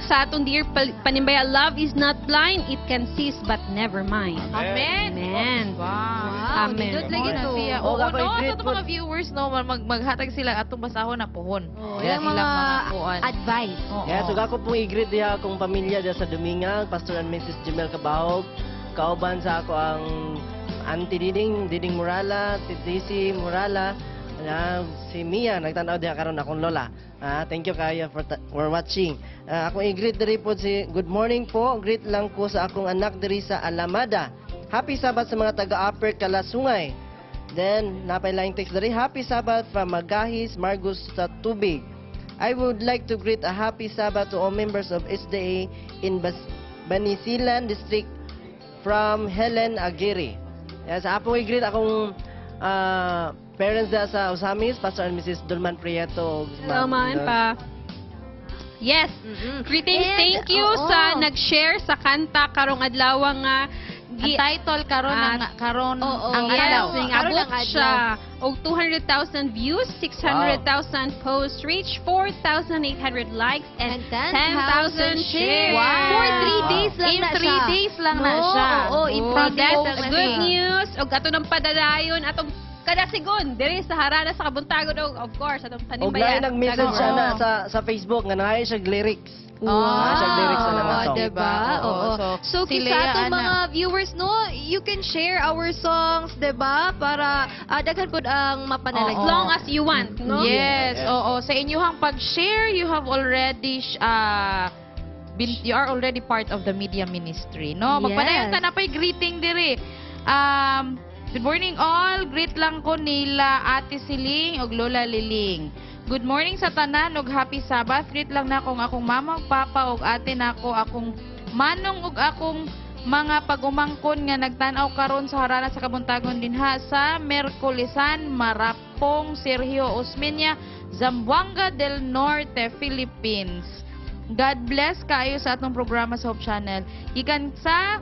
sa atong dear panimbaya, "Love is not blind, it can cease but never mind." Amen. Amen. Wow. Amen. Nindot lagi to. Siya. Oo, Oo, ako no, i-greet sa atong mga viewers, no, maghatag sila atong basahon na puhon. Yung Ilang mga kuan. advice. Yes, ug ako pong i-greet diha akong pamilya diha sa Dumingang, Pastor and Mrs. Jimel Cabahog. Kauban sa ako ang Auntie Diding, Diding Murala, si Daisy Murala, si Mia nagtan-aw diha karon, akong lola. Thank you kayo for watching. Akong i-greet diri po si good morning po. Greet lang ko sa akong anak diri sa Alamada. Happy Sabbath sa mga taga Upper Kalasungay. Then napay laing text diri, "Happy Sabbath from Magahis, Margus sa Tubig. I would like to greet a happy Sabbath to all members of SDA in Banisilan District from Helen Aguirre." Yes, ako i-greet akong parents da sa Ozamiz, Pastor and Mrs. Dulman Prieto. Ug Hello, Ma'am man pa. Yes. Greetings, And, thank you sa nag-share sa kanta karong adlaw nga Ang title karon ang karon ang yes, adlaw. ning Karon abot ang adlaw. siya og 200,000 views, 600,000 posts reach, 4,800 likes and 10,000 shares. Wow. For 3 days lang In na 3 siya. days lang na No, siya. oo, in Oh, 3 days that's lang na good siya. news. Og ato nang padadayon atong kadasigon diri sa harana sa kabuntagon og of course atong Og panimbayan. lain nag-message siya na sa Facebook nga nangayo siya lyrics. Wow. Nangayo siya lyrics na nga song. Diba? Oo. Oo. So, So, si sa Lea, atong ana. mga viewers, no, you can share our songs, diba? Para daghan pod ang mapanalagyan. As long as you want, no? Yes, oo. Sa inyong pag-share, you have already been, you are already part of the media ministry, no? Magpadayon Yes. ta na pa'y greeting diri. Good morning all. Greet lang ko nila Ate Siling ug Lola Liling. Good morning sa tanan ug happy Sabbath. Greet lang na akong akong mama ug papa ug ate nako, akong manong ug akong mga pag-umangkon nga nagtan-aw karon sa harana sa kabuntagon dinha sa Merkulisan, Marapong, Sergio Osmeña, Zamboanga del Norte, Philippines. God bless kayo sa atong programa sa Hope Channel. Gikan sa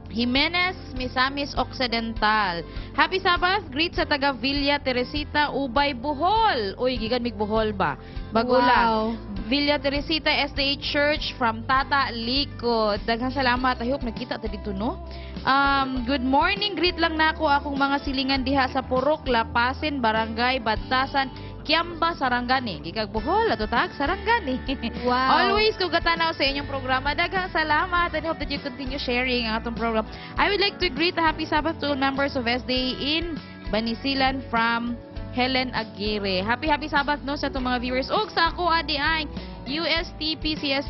Jimenez, Misamis Occidental. Happy Sabbath. Greet sa taga Villa Teresita, Ubay, Bohol. Uy, gikan mig Bohol ba? Bago lang. Villa Teresita SDA Church from Tata Likod. Daghang salamat. I hope nagkita ta dito, no? Good morning. Greet lang nako akong mga silingan diha sa Purok, Lapasin, Barangay, Badtasan, Kiamba, Sarangani. Gikag Bohol, ato tag Sarangani. Always ko gatanaw sa inyong programa. Daghang salamat and hope that you continue sharing ang atong program. I would like to greet a happy Sabbath to all members of SDA in Banisilan from Helen Aguirre. Happy happy Sabbath, no, sa atong mga viewers. Ug sa ako adi ay USTPCS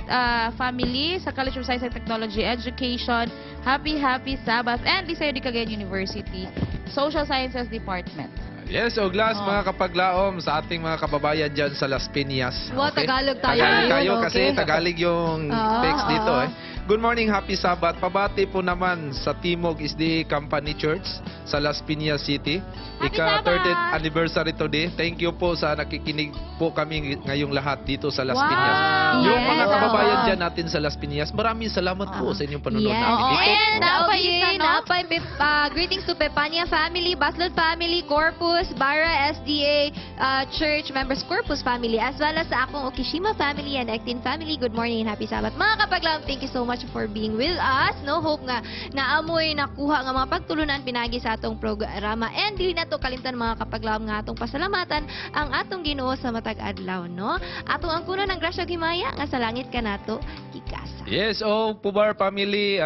family sa College of Science and Technology Education. Happy happy Sabbath and Liceo de Cagayan University Social Sciences Department. Yes, og last, Oh. mga kapaglaom, sa ating mga kababayan dyan sa Las Piñas. Wow, Tagalog tayo Tagalog ngayon, tayo kasi Tagalog yung text dito eh. Good morning, happy Sabbath. Pabati po naman sa Timog SDA Company Church sa Las Piñas City. Ika 30th anniversary today. Thank you po sa nakikinig po kami ngayong lahat dito sa Las Piñas. Yung mga kababayan dyan natin sa Las Piñas, maraming salamat po sa inyong panonood namin dito. And Napay okay, isa, no? napay, greetings to Pepania family, Baslod family, Corpus, Barra SDA Church members, Corpus family, as well as sa akong Okishima family and Ektin family. Good morning and happy Sabbath. Mga kapaglaom, thank you so much for being with us. No, hope nga naamoy nakuha nga mga pagtulunan pinagi sa atong programa. And dili na to kalimtan, mga kapaglaom, nga atong pasalamatan ang atong Ginoo sa matag adlaw, no? Atong ang kuno ng grasya ug himaya nga sa langit kanato gigasa. Yes, o Pubar family,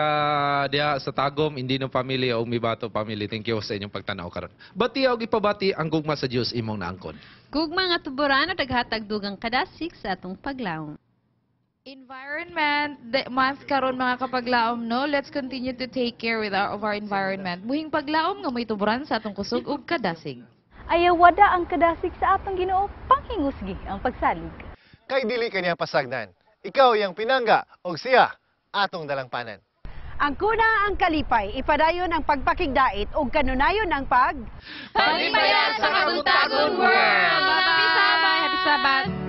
diha sa Tagum, Indino family o Mibato family. Thank you sa inyong pagtanaw karon. Bati og ipabati ang gugma sa Dios imong naangkon. Gugma nga tuborano naghatag dugang kadasig sa atong paglaom. Environment Month karon, mga kapaglaom, no. Let's continue to take care with our of our environment. Buhing paglaom nga may tuburan sa atong kusog ug kadasig. Ayawada ang kadasig sa atong Ginoo, panghingusgi ang pagsalig. Kay dili kaniya pasagdan. Ikaw iyang pinangga og siya atong dalangpanan. Ang kuna ang kalipay, ipadayon ang pagpakigdait ug kanunayon ang pag Panimbaya sa Kabuntagon World! Happy Sabbath! Happy Sabbath!